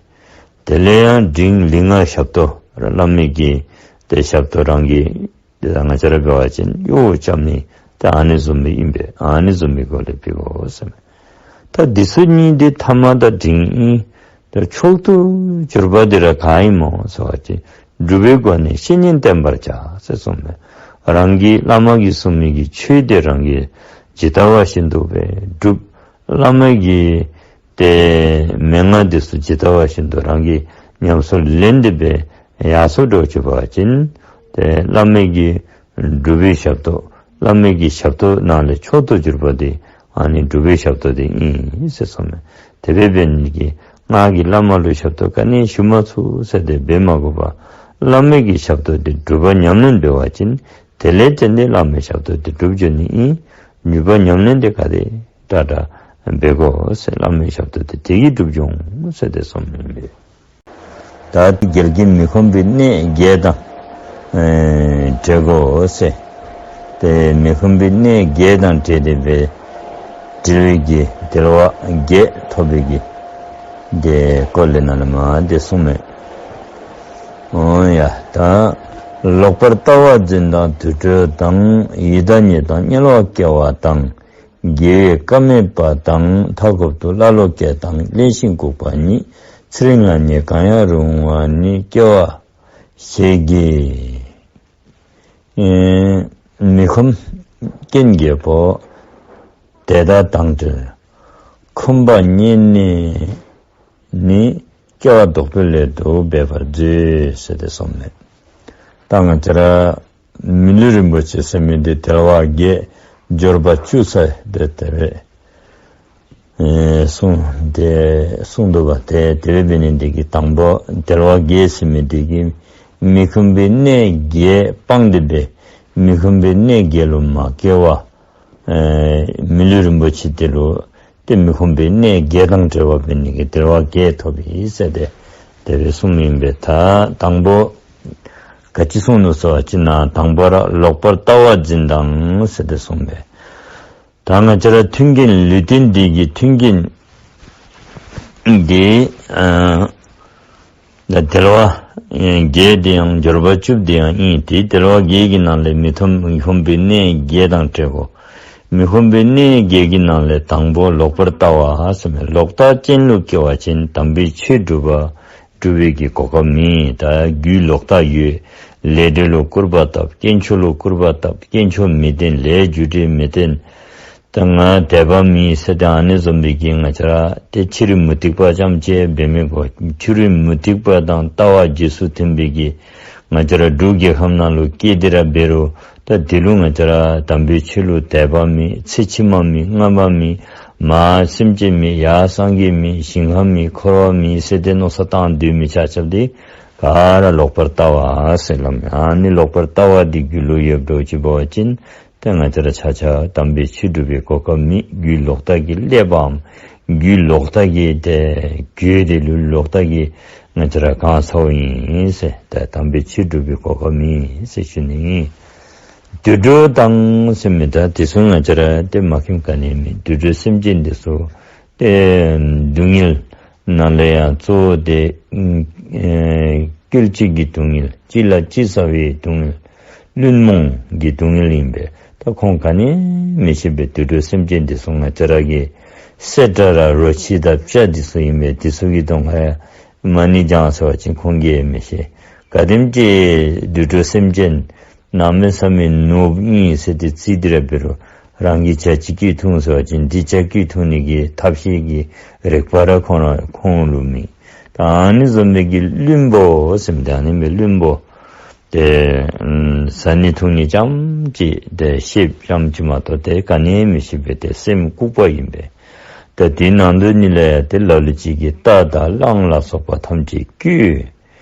དེ་ལས་ཡང་འབྲིང་ལུས་ངག་ཞབས་ཏོག་ར་བླ་མའི་གི་ཏེ་ཞབས་ཏོག་རང་གི་ཏེ་ད་ང་བཅས་ར་འབད་བ་ཅིན་གཡོག་རྐྱབ་ནི་ཏེ་ཨ་ནི་བཟུམ་སྦེ་ཨིན་པས། ཨ་ནི་བཟུམ་སྦེ་སྒོ་ལས་ཕུལ་དགོ་ཟེར་མས། ད་འདི་ཚུ་གཉིས་འདི་ཐ་མ་དང་འབྲིང་ཨིན། ད་མཆོག་ཏུ་གྱུར་པ་འདི་ར་ག་ཨིན་མོ་ཟེར་བ་ཅིན་སྒྲུབ་པའི་སྒོ་ནས་བཤེས་གཉེན་བསྟེན་པར་བྱ་ཟེར་གསུངས་མས། རང་གི་བླ་མ་གིས་གསུངས་མི་གི་ཆོས་དེ་རང་གིས་ཇི་ལྟ་བ་བཞིན་དུ་སྦེ་སྒྲུབ། བླ་མ་གིས་ཏེ་མན་ངག་འདི་ཚུ་ཇི་ལྟ་བ་བཞིན་དུ་རང་གིས་ཉམས་སུ་ལེན་ཏེ་སྦེ་ཡར་སོ་འགྱོ་ཚུགས་པ་ཅིན་ཏེ་བླ་མ་གི་སྒྲུབ་པའི་ཞབས་ཏོག་བླ་མ་གི་ཞབས་ཏོག་ནང་ལས་མཆོག་ཏུ་གྱུར་པ་འདི་ཨ་ནི་སྒྲུབ་པའི་ཞབས་ཏོག་འདི་ཨིན་ཟེར་གསུངས་མས། དེ་སྦེ་འབད་ནི་གིས་ང་གིས་བླ་མ་ལུ་ཞབས་ཏོག་ག་ནི་ཞུ་མ་ཚུགས་ཟེར་ཏེ་འབད་མ་དགོ་པར་བླ་མ་གི་ཞབས་ཏོག་འདི་སྒྲུབ་པ་ཉམས་ལེན་འབད་བ་ཅིན་དེ་ལས་བརྟེན་ཏེ་བླ་མའི་ཞབས་ཏོག་འདི་སྒྲུབ་འགྱོ་ནི་ཨིན། སྒྲུབ་པ་ཉམས་ལེན་འདི་ག་དེ་དྲག་དྲག་འབད་དགོ་ཟེར་བླ་མའི་ཞབས་ཏོག་འདི་དེ་གིས་སྒྲུབ་འགྱོ་འོང་ཟེར་ཏེ་གསུངས་མི་ཨིན་པས། ད་དེ་རྒྱལ་གྱི་མི་ཁོམ་པའི་གནས་བརྒྱད་དང་ཨེ་འབྲེལ་དགོ་ཟེར། ཏེ་མི་ཁོམ་པའི་གནས་བརྒྱད་དང་འབྲེལ་ཏེ་སྦེ་འབྲེལ་བའི་གི་དལ་བ་བརྒྱད་ཐོབ་པའི་གི་དེ་སྐོར་ལས་ནཱ་ལས་མར་དེ་གསུངས་མས། འོང་ཡ། ད་ལོག་པར་ལྟ་བ་འཛིན་དང་དུད་འགྲོ་དང་། ཡི་དྭགས་ཉིད་དང་དམྱལ་བར་སྐྱེ་བ་དང་། དགེ་བའི་བཀའ་མེད་པ་དང་། མཐའ་འཁོབ་ཏུ་ཀླ་ཀློ་སྐྱེ་དང་། གླེན་ཞིང་ལྐུགས་པ་ཉིད། ཚེ་རིང་ལ་ནི་གང་ཡང་རུང་བ་ཉིད། སྐྱེ་བ་ཞེས་བགྱི། ཨེ་མི་ཁོམ་རྐྱེན་བརྒྱད་པོ། དེ་དག་དང་བྲལ་ཁོམ་པ་རྙེད་ནས་ནི། སྐྱེ་བ་ལྡོག་པའི་སླད་དུ་འབད་པར་མཛོད་ཟེར་ཏེ་གསུངས་མས། ད་ང་བཅས་ར་མི་ལུས་རིན་པོ་ཆེ་ཟེར་མི་འདི་དལ་བ་བརྒྱད་འབྱོར་པ་བཅུ་ཟེར་ཏེ་དེ་སྦེ་ཨེ་གསུངས་ཏེ་གསུངས་འདུག་པ། ཏེ་དེ་སྦེ་འབད་ནི་འདི་གིས་དང་པོ་དལ་བ་བརྒྱད་ཟེར་མི་འདི་གིས་མི་ཁོམ་པའི་གནས་བརྒྱད་སྤངས་ཏེ་སྦེ་མི་ཁོམ་པའི་གནས་བརྒྱད་ལུ་མ་སྐྱེ་བར་ཨེ་མི་ལུས་རིན་པོ་ཆེ་འདི་ལུ་ཏེ་མི་ཁོམ་པའི་གནས་བརྒྱད་དང་བྲལ་བ་འབད་ནི་གིས་དལ་བ་བརྒྱད་ཐོབ་ཨིན་ཟེར་ཏེ་དེ་སྦེ་གསུངས་མི་ཨིན་པས། ད་དང་པོ་ག་ཅི་གསུངས་ནུག་ཟེར་བ་ཅིན་ན་དང་པ་ར་ལོག་པར་ལྟ་བ་འཛིན་དང་ཟེར་ཏེ་གསུངས་པས། ད་ང་བཅས་ར་མཐུན་རྐྱེན་ལུས་རྟེན་འདི་གི་མཐུན་རྐྱེན་འདི་ཨ་ད་དལ་བ་ཨེ་བརྒྱད་འདི་ཡང་འབྱོར་པ་བཅུ་འདི་ཡང་ཨིན། ཏེ་དལ་བ་བརྒྱད་ཀྱི་ནང་ལས་མི་ཁོམ་མི་ཁོམ་པའི་གནས་བརྒྱད་དང་བྲལ་དགོ། མི་ཁོམ་པའི་གནས་བརྒྱད་ཀྱི་ནང་ལས་དང་པོ་ལོག་པར་ལྟ་བ་ཟེར་མི་ལོག་ལྟ་ཅན་ལུ་སྐྱེ་བ་ཅིན་དམ་པའི་ཆོས་སྒྲུབ་པ་སྒྲུབ་པའི་གི་གོ་སྐབས་མེད། ད་རྒྱུད་ལོག་ལྟ་ཡོད། ལས་འབྲས་ལུ་སྐུར་པ་བཏབ། དཀོན་མཆོག་ལུ་སྐུར་པ་བཏབ། དཀོན་མཆོག་མི་བསྟེན། ལས་རྒྱུ་འབྲས་མི་བསྟེན། ད་ང་དད་པ་མེད་ཟེར་ཏེ་ཨ་ནི་བཟུམ་སྦེ་གི་ང་བཅས་ར་ཏེ་ཕྱི་རོལ་མུ་སྟེགས་པ་ཙམ་ཅིག་འབད་མི་དགོ། ཕྱི་རོལ་མུ་སྟེགས་པ་དང་ལྟ་བ་རྗེས་སུ་མཐུན་པའི་གི་ང་བཅས་ར་འབྲུག་རྒྱལ་ཁབ་ནང་ལུ་སྐྱེས་ཏེ་ར་འབད་རུང་ད་འདི་ལུ་ང་བཅས་ར་དམ་པའི་ཆོས་ལུ་དད་པ་མེད། ཚེ་ཕྱི་མ་མེད། སྔ་མ་མེད། མར་སེམས་ཅན་མེད། ཡར་སངས་རྒྱས་མེད། ཞིང་ཁམས་མེད། འཁོར་བ་མེད་ཟེར་ཏེ་མནོ་བསམ་བཏང་སྡོད་མི་ཆ་ཁྱབ་འདི་ག་ར་ལོག་པར་ལྟ་བ་ཟེར་སླབ་མས། ཨ་ནི་ལོག་པར་ལྟ་བ་འདི་རྒྱུད་ལུ་ཡོདཔ་འདྲཝ་ཅིག་འབད་བ་ཅིན་ཏེ་ང་བཅས་ར་ཆ་ཁྱབ་དམ་པའི་ཆོས་སྒྲུབ་པའི་གོ་སྐབས་མེད། རྒྱུད་ལོག་ལྟ་གི་ཀླད་པའམ་རྒྱུད་ལོག་ལྟ་གི་ཏེ་རྒྱུད་འདི་ལུ་ལོག་ལྟ་གི་ང་བཅས་ར་གང་ཟཝ་ཨིན་ཟེར། ཏེ་དམ་པའི་ཆོས་སྒྲུབ་པའི་གོ་སྐབས་མེད་ཟེར་ཞུ་ནི་ཨིན། དུད་འགྲོ་དང་ཟེར་མི་ད་དེ་ཚུ་ང་བཅས་ར་ཏེ་མ་མཁྱེནམ་ག་ནི་མེད། དུད་འགྲོ་སེམས་ཅན་འདི་ཚུ་ཏེ་སྡུག་བསྔལ་ནང་ལས་ཡང་གཙོ་བོ་དེ་ཨེ་སྐྱེ་འཆི་གི་སྡུག་བསྔལ། གཅིག་ལ་གཅིག་ཟ་བའི་སྡུག་བསྔལ། བླུན་རྨོངས་ཀྱི་སྡུག་བསྔལ་ཨིན་པས། ད་ཁོང་ག་ནི་མི་ཤེས་པའི་དུད་འགྲོ་སེམས་ཅན་འདི་ཚུ་ང་བཅས་ར་གིས་ སེར་སྐྲ་ར་རོ་ཁྱི་དང་སྤྱ་འདི་ཚུ་ཨིན་པས། འདི་ཚུ་གི་གདོང་ཁར་མ་ཎི་བགྱང་ཟེར་བ་ཅིན་ཁོང་གིས་མི་ཤེས། ག་དེམ་ཅིག་དུད་འགྲོ་སེམས་ཅན་གནམ་མེད་ས་མེད་ནོར་བུ་ཨིན་ཟེར་ཏེ་བརྩི་སྟེ་ར་འབད་རུང་རང་གི་བྱ་ཅིག་སྐྱེ་ཐུང་ཟེར་བ་ཅིན་འདི་བྱ་སྐྱེ་ཐུང་ནི་གི་ཐབས་ཤེས་ཀྱི་རིག་པ་ར་ཁོང་ར་ཁོང་ལུ་མེད། ད་ཨ་ནི་བཟུམ་མའི་གི་བླུན་པོ་ཟེར་མི་འདི་ཨ་ནི་མི་བླུན་པོ། ཏེ་ཨམ་བཟའ་ནི་འཐུང་ནི་རྐྱངམ་ཅིག་ཏེ་ཤེསཔ་རྐྱངམ་ཅིག་མ་གཏོགས་ཏེ་ག་ནི་མི་ཤེས་པའི་ཏེ་སེམས་ལྐུགས་པ་ཨིན་པས། ཏེ་དེ་ནང་དུ་ནི་ལས་ཏེ་ལ་ལུ་ཅིག་གིས་རྟ་དང་གླང་ལ་སོགས་པ་ཐམས་ཅད་བཀོལ།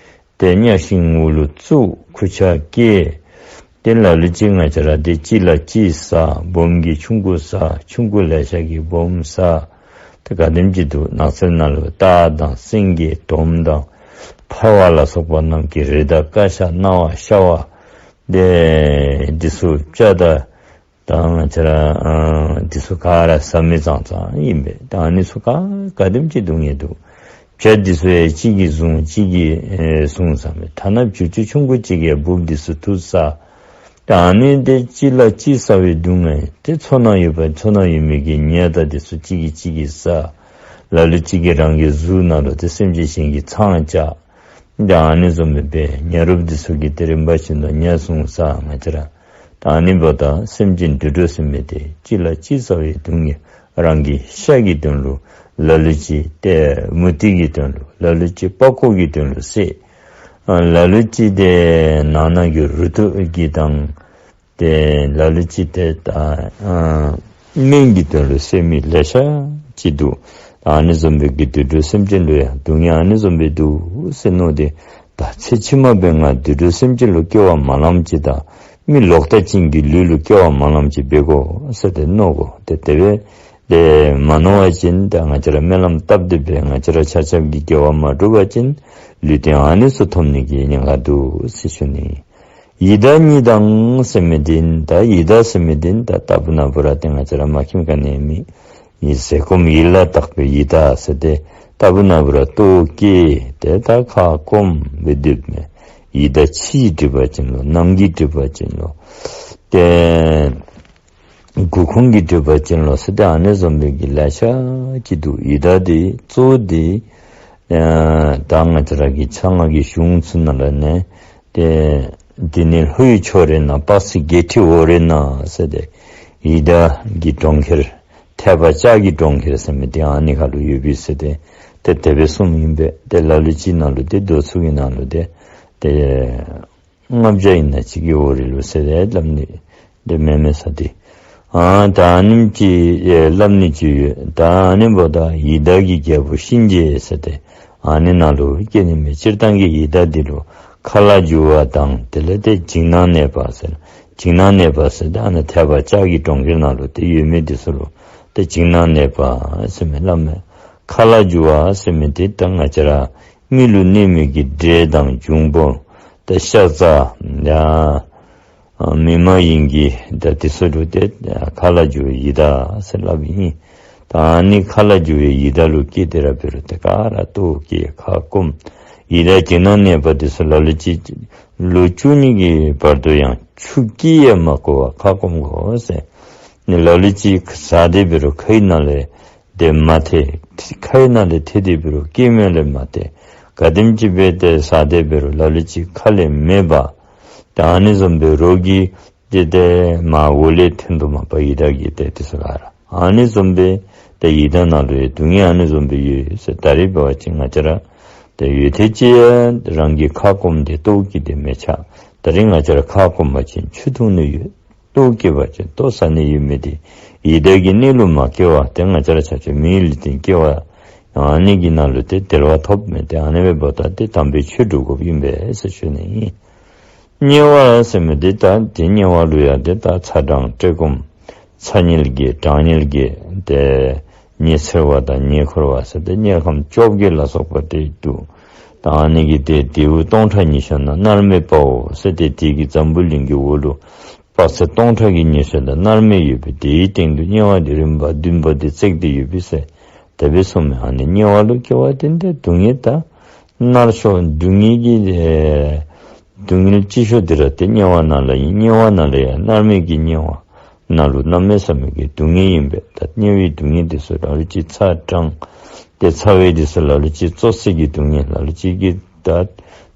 ཏེ་གཉའ་ཤིང་འུ་ལུ་བཙུགས། ཁུར་ཆ་བཀལ། ཏེ་ལ་ལུ་ཅིག་ང་བཅས་ར་ཏེ་གཅིག་ལ་གཅིག་ཟ། སྦོམ་གྱིས་ཆུང་ཀུ་ཟ། ཆུང་ཀུ་ལེ་ཤ་གིས་སྦོམ་ཟ། ཏེ་ག་དེམ་ཅིག་འདུག། ནགས་ཚལ་ནང་ལུ་སྟག་དང་སེང་གེ་དོམ་དང་འཕར་བ་ལ་སོགས་པ་རྣམས་ཀྱིས་རི་དྭགས་ཀ་ཤ་གནའ་བ་ཤ་བ་ཏེ་འདི་ཚུ་སྤྱ་དང་ད་ང་བཅས་ར་ཨ་འདི་ཚུ་ག་ར་ཟ་མི་ཙང་ཙང་ཨིན་པས། ད་ཨ་ནི་ཚུ་ག་ག་དེམ་ཅིག་འདུག་ངེས་འདུག། བྱ་འདི་ཚུ་ཡང་གཅིག་གིས་བཟུང་གཅིག་གིས་ཨེ་བཟུང་ཟ་མི། ཐ་ན་བྱི་ཅུང་ཆུང་ཀུ་ཅིག་གིས་འབུཔ་འདི་ཚུ་འཐུ་ཟ། ད་ཨ་ནི་ཏེ་གཅིག་ལ་གཅིག་ཟ་བའི་སྡུག་བསྔལ་ཏེ་མཚོ་ནང་ཡོད་པ་མཚོ་ནང་ཡོད་མི་གི་ཉ་དང་འདི་ཚུ་གཅིག་གིས་གཅིག་གིས་ཟ། ལ་ལུ་ཅིག་གིས་རང་གི་གཟུགས་ནང་ལུ་ཏེ་སེམས་ཅན་གཞན་གྱི་ཚང་བཅའ། ད་ཨ་ནི་བཟུམ་སྦེ་ཉ་རོགསཔ་འདི་ཚུ་གིས་ཏེ་རིམ་པ་བཞིན་དུ་ཉ་བཟུང་ཟ། ང་བཅས་ར་ད་ཨ་ནི་འབདཝ་ད་སེམས་ཅན་དུད་འགྲོ་ཟེར་མི་འདི་གཅིག་ལ་གཅིག་ཟ་བའི་སྡུག་བསྔལ་རང་གི་ཤ་གི་དོན་ལུ་ལ་ལུ་ཅིག་ཏེ་མུ་ཏིག་གི་དོན་ལུ་ལ་ལུ་ཅིག་པགས་ཀོ་གི་དོན་ལུ་བསད། ཨ་ལ་ལུ་ཅིག་ཏེ་ནང་ན་གི་རུ་ཏོག་གི་དང་ཏེ་ལ་ལུ་ཅིག་ཏེ་ད་ཨ་སྨན་གྱི་དོན་ལུ་བསད་མི་ལེ་ཤ་ཅིག་འདུག། ཨ་ནི་བཟུམ་སྦེ་གི་དུད་འགྲོ་སེམས་ཅན་ལུ་ཡང་སྡུག་བསྔལ་ཨ་ནི་བཟུམ་སྦེ་འདུག་ཟེར་མནོ་སྟེ། ད་ཚེ་ཕྱི་མ་སྦེ་ང་དུད་འགྲོ་སེམས་ཅན་ལུ་སྐྱེ་བ་མ་ལེནམ་ཅིག་དང་མི་ལོག་ལྟ་ཅན་གྱི་ལུས་ལུ་སྐྱེ་བ་མ་ལེནམ་ཅིག་འབད་དགོ་ཟེར་ཏེ་མནོ་དགོ། ཏེ་དེ་སྦེ་ཏེ་མ་མནོ་བ་ཅིན་ད་ང་བཅས་ར་སྨོན་ལམ་བཏབ་སྟེ་སྦེ་ང་བཅས་ར་ཆ་ཁྱབ་ཀྱིས་དགེ་བ་མ་བསྒྲུབ་པ་ཅིན་ལུས་རྟེན་ཨ་ནི་ཚུ་ཐོབ་ནི་གི་ཉེན་ཁ་འདུག་ཟེར་ཞུ་ནི། ཡི་དྭགས་གཉིས་དང་ཟེར་མི་འདི་ད་ཡི་དྭགས་ཟེར་མི་འདི་ད་རྟག་བུ་ན་བུ་ར་ཏེ་ང་བཅས་ར་མ་མཁྱེནམ་ག་ནི་མེད། ཡི་ཟས་སྐོམ་ཡིད་ལ་བཏགས་པའི་ཡི་དྭགས་ཟེར་ཏེ་རྟག་བུ་ན་བུ་ར་ལྟོཝ་བཀྱེས་ཏེ་ད་ཁ་སྐོམ་སྦེ་སྡོདཔ་མས། ཡི་དྭགས་ཕྱི་ཡི་སྒྲིབ་པ་ཅན་ལོ། ནང་གི་སྒྲིབ་པ་ཅན་ལོ། ཏེ་མགུ་ཁུང་གི་སྒྲིབ་པ་ཅན་ལོ་ཟེར་ཏེ་ཨ་ནི་བཟུམ་སྦེ་གི་ལེ་ཤ་ཅིག་འདུག། ཡི་དྭགས་འདི་གཙོ་བོ་འདི་ཨ་ད་ང་བཅས་ར་གི་ལྕང་སྔགས་ཀྱི་གཞུང་ཚུ་ནང་ལས་ནི་ཏེ་འདི་ནི་ལྷོ་ཡི་ཕྱོགས་རེ་ན། དཔག་ཚད་བརྒྱད་ཁྲི་འོག་རེ་ན་ཟེར་ཏེ་ཡི་དྭགས་ཀྱི་གྲོང་ཁྱེར་ཐེག་པ་ལྕགས་ཀྱི་གྲོང་ཁྱེར་ཟེར་མི་འདི་ཨ་ནི་ཁ་ལུ་ཡོད་པས་ཟེར་ཏེ་ཏེ་དེ་སྦེ་གསུངམ་ཨིན་པས། ཏེ་ལ་ལུ་ཅིག་ནང་ལུ་ཏེ་མདོ་ཚུ་གི་ནང་ལུ་ཏེ་ཏེ་ལྔ་བརྒྱ་ཨིན་ན་ཅིག་གི་འོག་རེ་ལུ་ཟེར་ཏེ་སླབ་ནི་འདི་མེན་མས་ཟེར་ཏེ། ཨ་ད་ཨ་ནེམ་ཅིག་ཨེ་སླབ་ནི་ཅིག་ཡོད། ད་ཨ་ནི་འབདཝ་ད་ཡི་དྭགས་ཀྱི་རྒྱལ་པོ་གཤིན་རྗེ་ཟེར་ཏེ་ཨ་ནི་ནང་ལུ་སྐྱེ་ནི་མས། སྤྱིར་བཏང་གི་ཡི་དྭགས་འདི་ལུ་མཁའ་ལ་རྒྱུ་བ་དང་དེ་ལས་ཏེ་བྱིང་ནག་གནས་པ་ཟེར། བྱིང་ནག་གནས་པ་ཟེར་ཏེ་ཨ་ནི་ཐེག་པ་ལྕགས་ཀྱི་གྲོང་ཁྱེར་ནང་ལུ་ཏེ་ཡོད་མི་འདི་ཚུ་ལུ་ཏེ་བྱིང་ནག་གནས་པ་ཟེར་མི་སླབ་མས། མཁའ་ལ་རྒྱུ་བ་ཟེར་མི་འདི་ད་ང་བཅས་ར་མི་ལུ་གནོད་མི་གི་འདྲེ་དང་འབྱུང་པོ་ཏེ་ཤ་ཟ་ཡ་ཨ་མི་མ་ཡིན་གྱི་ད་འདི་ཚུ་ལུ་ཏེ་མཁའ་ལ་རྒྱུ་བའི་ཡི་དྭགས་ཟེར་སླབ་ཨིན། ད་ཨ་ནི་མཁའ་ལ་རྒྱུ་བའི་ཡི་དྭགས་ལུ་སྐྱེས་ཏེ་ར་འབད་རུང་ཏེ་ག་ར་ལྟོཝ་བཀྱེས་ཁ་སྐོམ། ཡི་དྭགས་བྱིང་ནག་གནས་པ་འདི་ཚུ་ལ་ལུ་ཅིག་ལོ་བཅུ་གཉིས་ཀྱི་བར་དུ་ཡང་ཆུ་སྐྱེས་ཡང་མ་གོ་བར་ཁ་སྐོམ་དགོ་ཟེར། ནི་ལ་ལུ་ཅིག་ཟ་སྟེ་འབད་རུང་ཁའི་ནང་ལས་ཏེ་མ་ཐལ། ཁའི་ནང་ལས་ཐལ་ཏེ་འབད་རུང་སྐྱེད་མོས་ལས་མ་ཐལ། ག་དེམ་ཅིག་སྦེ་ཏེ་ཟ་སྟེ་འབད་རུང་ལ་ལུ་ཅིག་ཁ་ལས་མེད་པ། ད་ཨ་ནི་བཟུམ་སྦེ་རོགས་ཀྱི་ཏེ་ཏེ་མར་འོག་ལས་འཐོན་དོ་མ་པ་ཡི་དྭགས་ཀྱི་ཏེ་འདི་ཚུ་ག་ར་ཨ་ནི་བཟུམ་སྦེ་ཏེ་ཡི་དྭགས་ནང་ལུ་ཡང་སྡུག་བསྔལ་ཨ་ནི་བཟུམ་སྦེ་ཡོད་ཟེར། ད་རེས་འབད་བ་ཅིན་ང་བཅས་ར་ཏེ་ཡུད་ཐེངས་ཅིག་ཡང་རང་གི་ཁ་སྐོམ་སྟེ་ལྟོཝ་བཀྱེས་ཏེ་མི་ཆགས། ད་རེས་ང་བཅས་ར་ཁ་སྐོམ་པ་ཅིན་ཆུ་འཐུང་ནི་ཡོད། ལྟོཝ་བཀྱེས་པ་ཅིན་ལྟོ་ཟ་ནི་ཡོད་མི་འདི་ཡི་དྭགས་ཀྱི་གནས་ལུ་མ་སྐྱེ་བར་ཏེ་ང་བཅས་ར་ཆ་ཁྱབ་མིའི་ལུས་རྟེན་སྐྱེ་བ་ཨ་ནི་གི་ནང་ལུ་ཏེ་དལ་བ་ཐོབ་མི་འདི་ཨ་ནི་འབདཝ་ད་ཏེ་དམ་པའི་ཆོས་སྒྲུབ་དགོཔ་ཨིན་པས་ཟེར་ཞུ་ནི་ཨིན། དམྱལ་བ་ཟེར་མི་འདི་ད་ཏེ་དམྱལ་བ་ལུ་ཡང་ཏེ་ད་ཚ་གྲང་བཀྲེས་སྐོམ་ཚ་དམྱལ་གྱི་གྲང་དམྱལ་གྱི་ཏེ་ཉི་ཚེ་བ་དང་ཉེ་འཁོར་བ་ཟེར་ཏེ་དམྱལ་ཁམས་བཅོ་བརྒྱད་ལ་སོགས་པ་ཏེ་འདུག། ད་ཨ་ནི་གི་ཏེ་རྡེའུ་སྟོང་ཕྲག་ཉི་ཤུ་ན་མནར་མེད་དཔའ་བོ་ཟེར་ཏེ་དེ་གི་འཛམ་བུ་གླིང་གི་འོག་ལུ་དཔག་ཚད་སྟོང་ཕྲག་གི་ཉི་ཤུ་དང་མནར་མེད་ཡོད་པའི་དེའི་སྟེང་དུ་དམྱལ་བ་འདི་རིམ་པ་བདུན་པ་འདི་བརྩེགས་ཏེ་ཡོད་པས་ཟེར། དེ་སྦེ་གསུངས་མས། ཨ་ནི་དམྱལ་བ་ལུ་སྐྱེ་བ་འདི་ཏེ་སྡུག་བསྔལ་ད་མནར་ཤོས་སྡུག་བསྔལ་གྱི་ཨེ་སྡུག་བསྔལ་ལྕི་ཤོས་འདི་ར་ཏེ་དམྱལ་བ་ནང་ལུ་ཨིན། དམྱལ་བ་ནང་ལུ་ཡང་མནར་མེད་ཀྱི་དམྱལ་བ། ནང་ལུ་གནམ་མེད་ས་མེད་ཀྱི་སྡུག་བསྔལ་ཨིན་པས། ད་དམྱལ་བའི་སྡུག་བསྔལ་འདི་ཚུ་ལ་ལུ་ཅིག་ཚ་གྲང་ཏེ་ཚ་བའི་འདི་ཚུ་ལ་ལུ་ཅིག་བཙོ་སའི་གི་སྡུག་བསྔལ་ལ་ལུ་ཅིག་གིས་ད་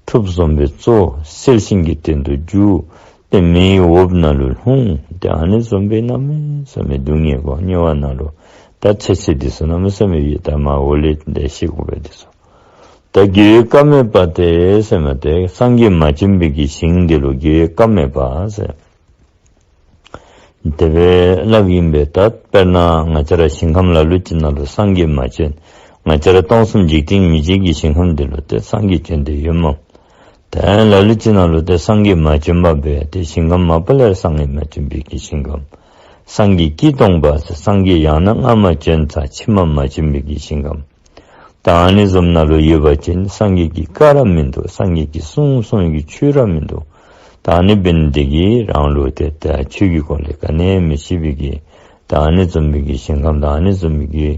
ཁྲུབ་བཟུམ་སྦེ་བཙོ་གསལ་ཤིང་གི་སྟེང་དུ་རྒྱུ་ཏེ་མེའི་འོབས་ནང་ལུ་ལྷུང་ཏེ་ཨ་ནི་བཟུམ་སྦེ་གནམ་མེད་ས་མེད་སྡུག་བསྔལ་གོ་དམྱལ་བ་ནང་ལུ་ད་ཚེ་ཚེ་འདི་ཚུ་གནམ་མེད་ས་མེད་ཡོད། ད་མར་འོག་ལས་ཏེ་ཤེས་དགོ་པས་འདི་ཚུ། ད་དགེ་བའི་བཀའ་མེད་པ་སྟེ་ཟེར་མི་དེ་སངས་རྒྱས་མ་བྱོན་པའི་གི་ཞིང་འདི་ལུ་དགེ་བའི་བཀའ་མེད་པ་ཟེར། དེ་སྦེ་སླབ་ཨིན་པས། ད་དཔེར་ན་ང་བཅས་ར་ཞིང་ཁམས་ལ་ལུ་ཅིག་ནང་ལུ་སངས་རྒྱས་མ་བྱོན། ང་བཅས་ར་སྟོང་གསུམ་འཇིག་རྟེན་མི་མཇེད་ཀྱི་ཞིང་ཁམས་འདི་ལུ་ཏེ་སངས་རྒྱས་བྱོན་ཏེ་ཡོད་མོ། ད་ལ་ལུ་ཅིག་ནང་ལུ་ཏེ་སངས་རྒྱས་མ་བྱོན་པ་སྦེ་ཏེ་ཞིང་ཁམས་མ་པ་ལས་ར་སངས་རྒྱས་མ་བྱོན་པའི་གི་ཞིང་ཁམས། སངས་རྒྱས་ཀྱིས་སྟོང་པ་ཟེར་སངས་རྒྱས་ཡང་ན་སྔ་མ་བྱོན་ཚར་ཕྱི་མ་མ་བྱོན་པའི་གི་ཞིང་ཁམས། ད་ཨ་ནི་བཟུམ་ནང་ལུ་ཡོད་པ་ཅིན་སངས་རྒྱས་ཀྱི་བཀའ་ར་མིན་འདུག། སངས་རྒྱས་ཀྱིས་གསུངས་གསུངས་ཀྱི་ཆོས་ར་མིན་འདུག། ད་ཨ་ནི་འབད་ནི་དེ་གིས་རང་ལུ་ཏེ་ད་ཆོས་ཀྱི་སྐོར་ལས་ག་ནི་མི་ཤེས་པའི་གི་ད་ཨ་ནི་བཟུམ་པའི་གི་ཞིང་ཁམས་ད་ཨ་ནི་བཟུམ་པའི་གི་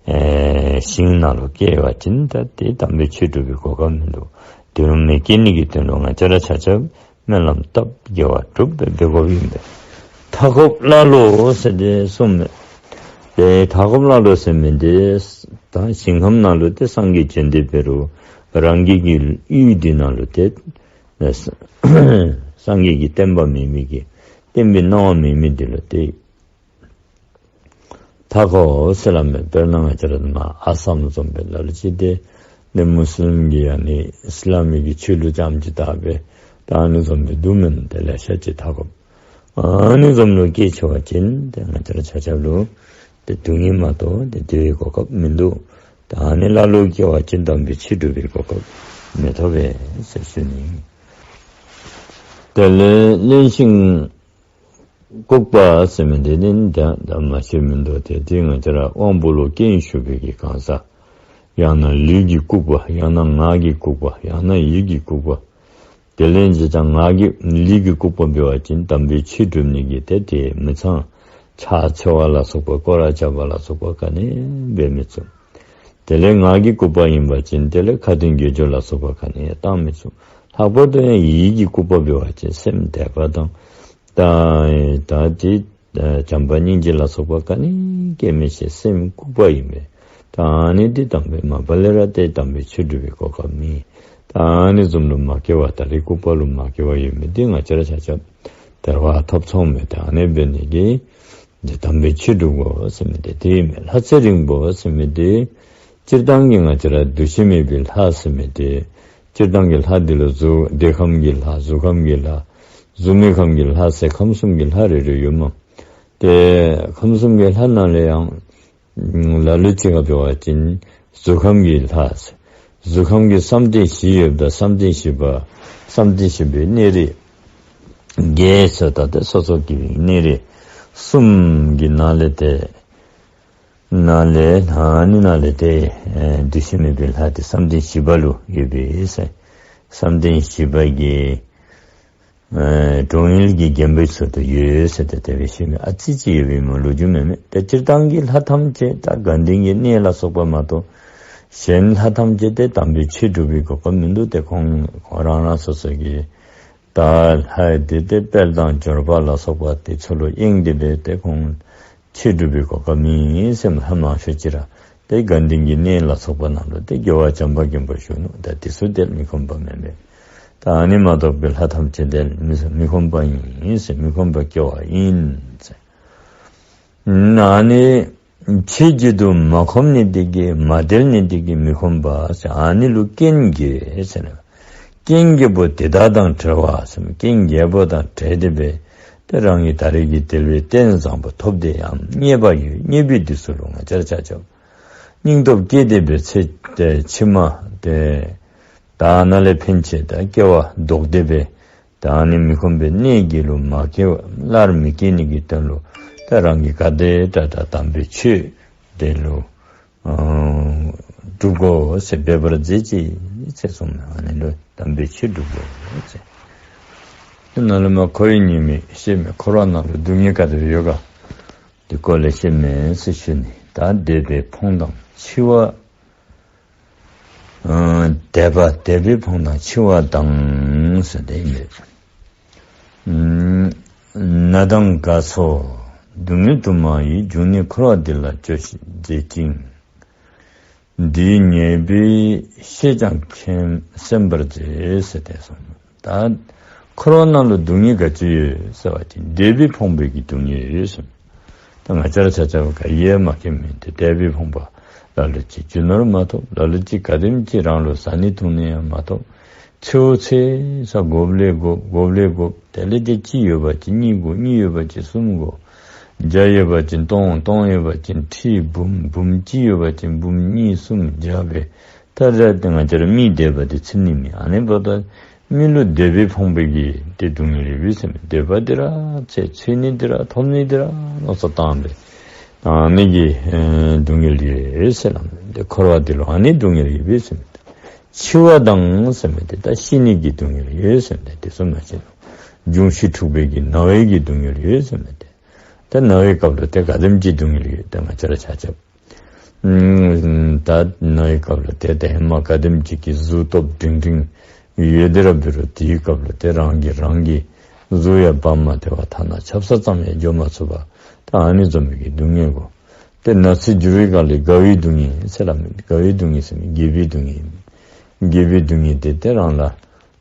ཨེ་ཞིང་ནང་ལུ་སྐྱེ་བ་ཅིན་ད་ཏེ་དམ་པའི་ཆོས་སྒྲུབ་པའི་གོ་སྐབས་མིན་འདུག། དེ་རུ་མི་སྐྱེ་ནི་གི་དོན་ལུ་ང་བཅས་ར་ཆ་ཁྱབ་སྨོན་ལམ་བཏབ་དགེ་བ་སྒྲུབ་སྦེ་འབད་དགོཔ་ཨིན་པས། མཐའ་འཁོབ་ཀླ་ཀློ་ཟེར་ཏེ་གསུངས་མས། ཏེ་མཐའ་འཁོབ་ཀླ་ཀློ་ཟེར་མི་འདི་ད་ཞིང་ཁམས་ནང་ལུ་ཏེ་སངས་རྒྱས་བྱོན་ཏེ་འབད་རུང་རང་གི་གི་ཡུལ་འདི་ནང་ལུ་ཏེ་སངས་རྒྱས་ཀྱི་བསྟན་པ་མེད་མི་གི་བསྟན་པའི་སྣང་བ་མེད་མི་འདི་ལུ་ཏེ་མཐའ་འཁོབ་ཟེར་སླབ་མས། དཔེར་ན་ང་བཅས་ར་ནཱ་ཨ་སམ་བཟུམ་སྦེ་ལ་ལུ་ཅིག་ཏེ་ནི་མུ་སི་ལིམ་གྱི་ཨ་ནི་ཨིས་ལམ་གྱི་ཆོས་ལུགས་ཙམ་ཅིག་དར་སྦེ་ད་ཨ་ནི་བཟུམ་སྦེ་འདུག་མེན། ཏེ་ལེ་ཤ་ཅིག་མཐའ་འཁོབ་ཨ་ནི་བཟུམ་ལུ་སྐྱེ་ཆོག་པ་ཅིན་ཏེ་ང་བཅས་ར་ཆ་ཁྱབ་ལུ་ཏེ་སྡུག་བསྔལ་མ་གཏོགས་ཏེ་བདེ་བའི་གོ་སྐབས་མིན་འདུག། ད་ཨ་ནི་ཀླ་ཀློ་སྐྱེ་བ་ཅིན་དམ་པའི་ཆོས་སྒྲུབ་པའི་གོ་སྐབས་མི་ཐོབ་པས་ཟེར་ཞུ་ནི། དེ་ལས་གླེན་ཞིང་ལྐུགས་པ་ཟེར་མི་འདི་ནི་ད་ད་མ་ཤེས་མིན་འདུག། ཏེ་དེ་ང་བཅས་ར་དབང་པོ་ལུ་སྐྱོན་ཞུགས་པའི་གི་གང་ཟག། ཡང་ན་ལུས་ཀྱི་ལྐུགས་པ། ཡང་ན་ངག་གི་ལྐུགས་པ། ཡང་ན་ཡིད་ཀྱི་ལྐུགས་པ། དེ་ལས་ཇི་ལྟར་ངག་གི་ལུས་ཀྱི་ལྐུགས་པ་འབད་བ་ཅིན་དམ་པའི་ཆོས་སྒྲུབ་ནི་གི་ཏེ་དེ་མི་ཚངས། ཕྱག་འཚལ་བ་ལ་སོགས་པ་སྐོར་ར་རྐྱབ་པ་ལ་སོགས་པ་ག་ནི་འབད་མི་ཚུགས། དེ་ལས་ངག་གི་ལྐུགས་པ་ཨིན་པ་ཅིན་དེ་ལས་ཁ་ཏོན་དགེ་སྦྱོར་ལ་སོགས་པ་ག་ནི་བཏང་མི་ཚུགས། ལྷག་པར་དུ་ཡང་ཡིད་ཀྱི་ལྐུགས་པ་འབད་བ་ཅིན་སེམས་དད་པ་དང་ད་ད་ཅི་བྱམས་པ་སྙིང་རྗེ་ལ་སོགས་པ་ག་ནི་སྐྱེ་མི་ཤེས། སེམས་ལྐུགས་པ་ཨིན་པས། ད་ཨ་ནི་འདི་དམ་པའི་མ་པ་ལས་ར་ཏེ་དམ་པའི་ཆོས་སྒྲུབ་པའི་གོ་སྐབས་མེད། ད་ཨ་ནི་བཟུམ་ལུ་མ་སྐྱེ་བ་ད་རེས་ལྐུགས་པ་ལུ་མ་སྐྱེ་བར་ཡོད་མི་འདི་ང་བཅས་ར་ཆ་ཁྱབ་དལ་བ་ཐོབ་སོང་མས། ད་ཨ་ནི་འབད་ནི་གི་འདི་དམ་པའི་ཆོས་སྒྲུབ་དགོ་ཟེར་མི་འདི་དེ་ཨིན་མས། ལྷ་ཚེ་རིང་པོ་ཟེར་མི་འདི་སྤྱིར་བཏང་གི་ང་བཅས་ར་འདུ་ཤེས་མེད་པའི་ལྷ་ཟེར་མི་འདི་སྤྱིར་བཏང་གི་ལྷ་འདི་ལུ་གཟུགས་འདོད་ཁམས་ཀྱི་ལྷ་གཟུགས་ཁམས་ཀྱི་ལྷ་གཟུགས་མེད་ཁམས་ཀྱི་ལྷ་ཟེར་ཁམས་གསུམ་གྱི་ལྷ་རེ་རེ་ཡོད་མོ། ཏེ་ཁམས་གསུམ་གྱི་ལྷ་ནང་ལས་ཡང་ལ་ལུ་ཅིག་ཁར་འབད་བ་ཅིན་གཟུགས་ཁམས་ཀྱི་ལྷ་ཟེར། གཟུགས་ཁམས་ཀྱི་བསམ་གཏན་བཞི་ཡོདཔ་ད་བསམ་གཏན་བཞི་པ་བསམ་གཏན་བཞི་པའི་གནས་རིས་བརྒྱད་ཟེར་ད་ཏེ་སོ་སོ་གི་གནས་རིས་གསུམ་གྱི་ནང་ལས་ཏེ་ནང་ལས་ཨ་ནི་ནང་ལས་ཏེ་ཨེ་འདུ་ཤེས་མེད་པའི་ལྷ་འདི་བསམ་གཏན་བཞི་པ་ལུ་ཡོད་པས་ཟེར། བསམ་གཏན་བཞི་པ་གི་ཨེ་གྲོང་ཡུལ་གྱི་རྒྱན་པའི་ཚུལ་དུ་ཡོད་ཟེར་ཏེ་དེ་སྦེ་ཞུ་མི་ཨ་ཙི་ཅིག་ཡོད་པའི་མོ་ལོ་རྒྱུས་མེད་མས། ཏེ་སྤྱིར་བཏང་གི་ལྷ་ཐམས་ཅད་ད་དགའ་ལྡན་གྱི་གནས་ལ་སོགས་པ་མ་གཏོགས་གཞན་ལྷ་ཐམས་ཅད་ཏེ་དམ་པའི་ཆོས་སྒྲུབ་པའི་གོ་སྐབས་མིན་འདུག། ཏེ་ཁོང་ཁོང་རང་རང་སོ་སོ་གི་ད་ལྷ་འདི་ཏེ་དཔལ་དང་འབྱོར་པ་ལ་སོགས་པ་དེ་ཚུ་ལུ་གཡེང་སྟེ་སྦེ་ཏེ་ཁོང་ཆོས་སྒྲུབ་པའི་གོ་སྐབས་མེད་ཟེར་མི་ལྷ་མང་ཤོས་ཅིག་ར་ཏེ་དགའ་ལྡན་གྱི་གནས་ལ་སོགས་པ་ནང་ལུ་ཏེ་དགེ་བ་བྱམས་པ་མགོན་པོ་བཞུགས་ནུག། ད་དེ་ཚུ་དེ་མི་ཁོམ་པ་མེན་པས། ད་ཨ་ནི་མ་གཏོགས་པའི་ལྷ་ཐམས་ཅད་དེ་མི་མི་ཁོམ་པ་ཨིན་ཟེར། མི་ཁོམ་པ་སྐྱེ་བ་ཨིན་ཟེར། ཨ་ནི་ཆོས་བརྒྱད་དུ་མ་ཁོམ་ནི་དེ་གིས་མ་དལ་ནི་དེ་གིས་མི་ཁོམ་པ་ཟེར། ཨ་ནི་ལུ་རྐྱེན་བརྒྱད་ཟེར་ན། རྐྱེན་བརྒྱད་པོ་དེ་དག་དང་བྲལ་བ་ཟེར། རྐྱེན་བརྒྱད་པོ་དང་བྲལ་ཏེ་སྦེ་ཏེ་རང་གི་ད་རེས་ཀྱི་དལ་བའི་རྟེན་བཟང་པོ་ཐོབ་སྟེ་ཡང་རྙེད་པ་ཡོད། རྙེད་པའི་དུས་སུ་ལུ་ང་བཅས་ར་ཆ་ཁྱབ་སྙིང་སྟོབས་བསྐྱེད་དེ་སྦེ་ཚེ་ཕྱི་མ་ཏེ་ད་ནཱ་ལས་ཕན་ཆད་ད་སྐྱེ་བ་ལྡོག་སྟེ་སྦེ་ད་ཨ་ནི་མི་ཁོམ་པའི་གནས་བརྒྱད་ལུ་མ་སྐྱེ་བར་སླར་མི་སྐྱེ་ནི་གི་དོན་ལུ་ད་རང་གིས་ག་དེ་དྲག་དྲག་དམ་པའི་ཆོས་དེ་ལུ་ཨ་སྒྲུབ་དགོ་ཟེར། འབད་པར་མཛད་ཅིག་ཟེར་གསུངས་མས། ཨ་ནི་ལུ་དམ་པའི་ཆོས་སྒྲུབ་དགོ་ཟེར། ཏེ་ནཱ་ལས་མར་འཁོར་བའི་ཉེས་དམིགས་བཤད་མི་འཁོར་བ་ནང་ལུ་སྡུག་བསྔལ་ག་དེ་ཡོད་ག་དེ་སྐོར་ལས་བཤད་མས་ཟེར་ཞུ་ནི། ད་འདོད་པའི་ཕོངས་དང་འཆི་བ་ཨ་འདོད་པ་འདོད་པའི་ཕོངས་དང་འཆི་བ་དང་ཟེར་དེ་ཨིན་པས། ཨ་ན་དང་རྒ་སོགས་ སྡུག་བསྔལ་དུ་མ་ཡི་འབྱུང་གནས་འཁོར་བ་འདི་ལ་སྐྱོ་ཤས་མཛད་ཅིང་། འདིའི་ཉེས་པའི་ཤས་ཀྱང་མཁྱེན་གསན་པར་མཛོད་ཟེར་ཏེ་གསུངས། ད་འཁོར་བ་ནང་ལུ་སྡུག་བསྔལ་ག་ཅི་ཡོད་ཟེར་བ་ཅིན་འདོད་པས་ཕོངས་པའི་གི་སྡུག་བསྔལ་ཡོད་ཟེར། ད་ང་བཅས་ར་ཆ་ཁྱབ་ག་ཡང་མ་མཁྱེན་མི་འདི་འདོད་པས་ཕོངས་པ་ལ་ལུ་ཅིག་རྒྱུ་ནོར་མ་ཐོབ། ལ་ལུ་ཅིག་ག་དེམ་ཅིག་རང་ལུ་བཟའ་ནི་འཐུང་ནི་ཡང་མ་ཐོབ། འཚོལ་འཚོལ་ས་དགོཔ་ལས་དགོཔ་དགོཔ་ལས་དགོཔ། དེ་ལས་དེ་གཅིག་ཡོད་པ་ཅིན་གཉིས་དགོ། གཉིས་ཡོད་པ་ཅིན་གསུམ་དགོ། བརྒྱ་ཡོད་པ་ཅིན་སྟོང་། སྟོང་ཡོད་པ་ཅིན་ཁྲི་འབུམ། འབུམ་གཅིག་ཡོད་པ་ཅིན་འབུམ་གཉིས་གསུམ་བརྒྱ་སྦེ། ད་རེས་ཏེ་ང་བཅས་ར་མིའི་འདོད་པ་འདི་ཚིམ་ནི་མེད། ཨ་ནི་འབདཝ་ད་མི་ལུ་འདོད་པས་ཕོངས་པའི་གི་ཏེ་སྡུག་བསྔལ་ཡོད་ཟེར་མས། འདོད་པ་འདི་ར་འཚོལ་འཚོལ་ནི་འདི་ར་ཐོབ་ནི་འདི་ར་མནོ་བསམ་བཏང་སྦེ་ཨ་ནི་གི་ཨེ་སྡུག་བསྔལ་ཡོད་ཟེར་སླབ་མས། ཏེ་འཁོར་བ་འདི་ལུ་ཨ་ནི་སྡུག་བསྔལ་ཡོད་ཟེར་མས། འཆི་བ་དང་ཟེར་མས། ཏེ་ད་ཤི་ནི་གི་སྡུག་བསྔལ་ཡོད་ཟེར་མས། ཏེ་དེ་ཚུ་མ་ཤེས་ན་འབྱུང་བཞི་འཁྲུགས་པའི་གི་ན་བའི་གི་སྡུག་བསྔལ་ཡོད་ཟེར་མས། ཏེ་ད་ན་བའི་སྐབས་ལུ་ཏེ་ག་དེམ་ཅིག་སྡུག་བསྔལ་ཡོད། ཏེ་ང་བཅས་ར་ཆ་ཁྱབ་ཨུམ་ད་ན་བའི་སྐབས་ལུ་ཏེ་ཏེ་ཧེ་མ་ག་དེམ་ཅིག་གི་གཟུགས་སྟོབས་སྒྲིང་སྒྲིང་ཡོད་དེ་ར་འབད་རུང་དེའི་སྐབས་ལུ་ཏེ་རང་གིས་རང་གི་གཟུགས་ཡང་འབག་མ་སྟེར་བར་ཐ་ན་ཆབ་གསང་ཙམ་ཡང་འགྱོ་མ་ཚུགས་པར་ད་ཨ་ནི་བཟུམ་མའི་གི་སྡུག་བསྔལ་དགོ། ཏེ་ན་ཚོད་འགྱུར་བའི་སྐབས་ལུ་རྒ་བའི་སྡུག་བསྔལ་ཟེར་སླབ་མས། རྒ་བའི་སྡུག་བསྔལ་ཟེར་མི་རྒས་པའི་སྡུག་བསྔལ་ཨིན། རྒས་པའི་སྡུག་བསྔལ་འདི་ཏེ་རང་ལ་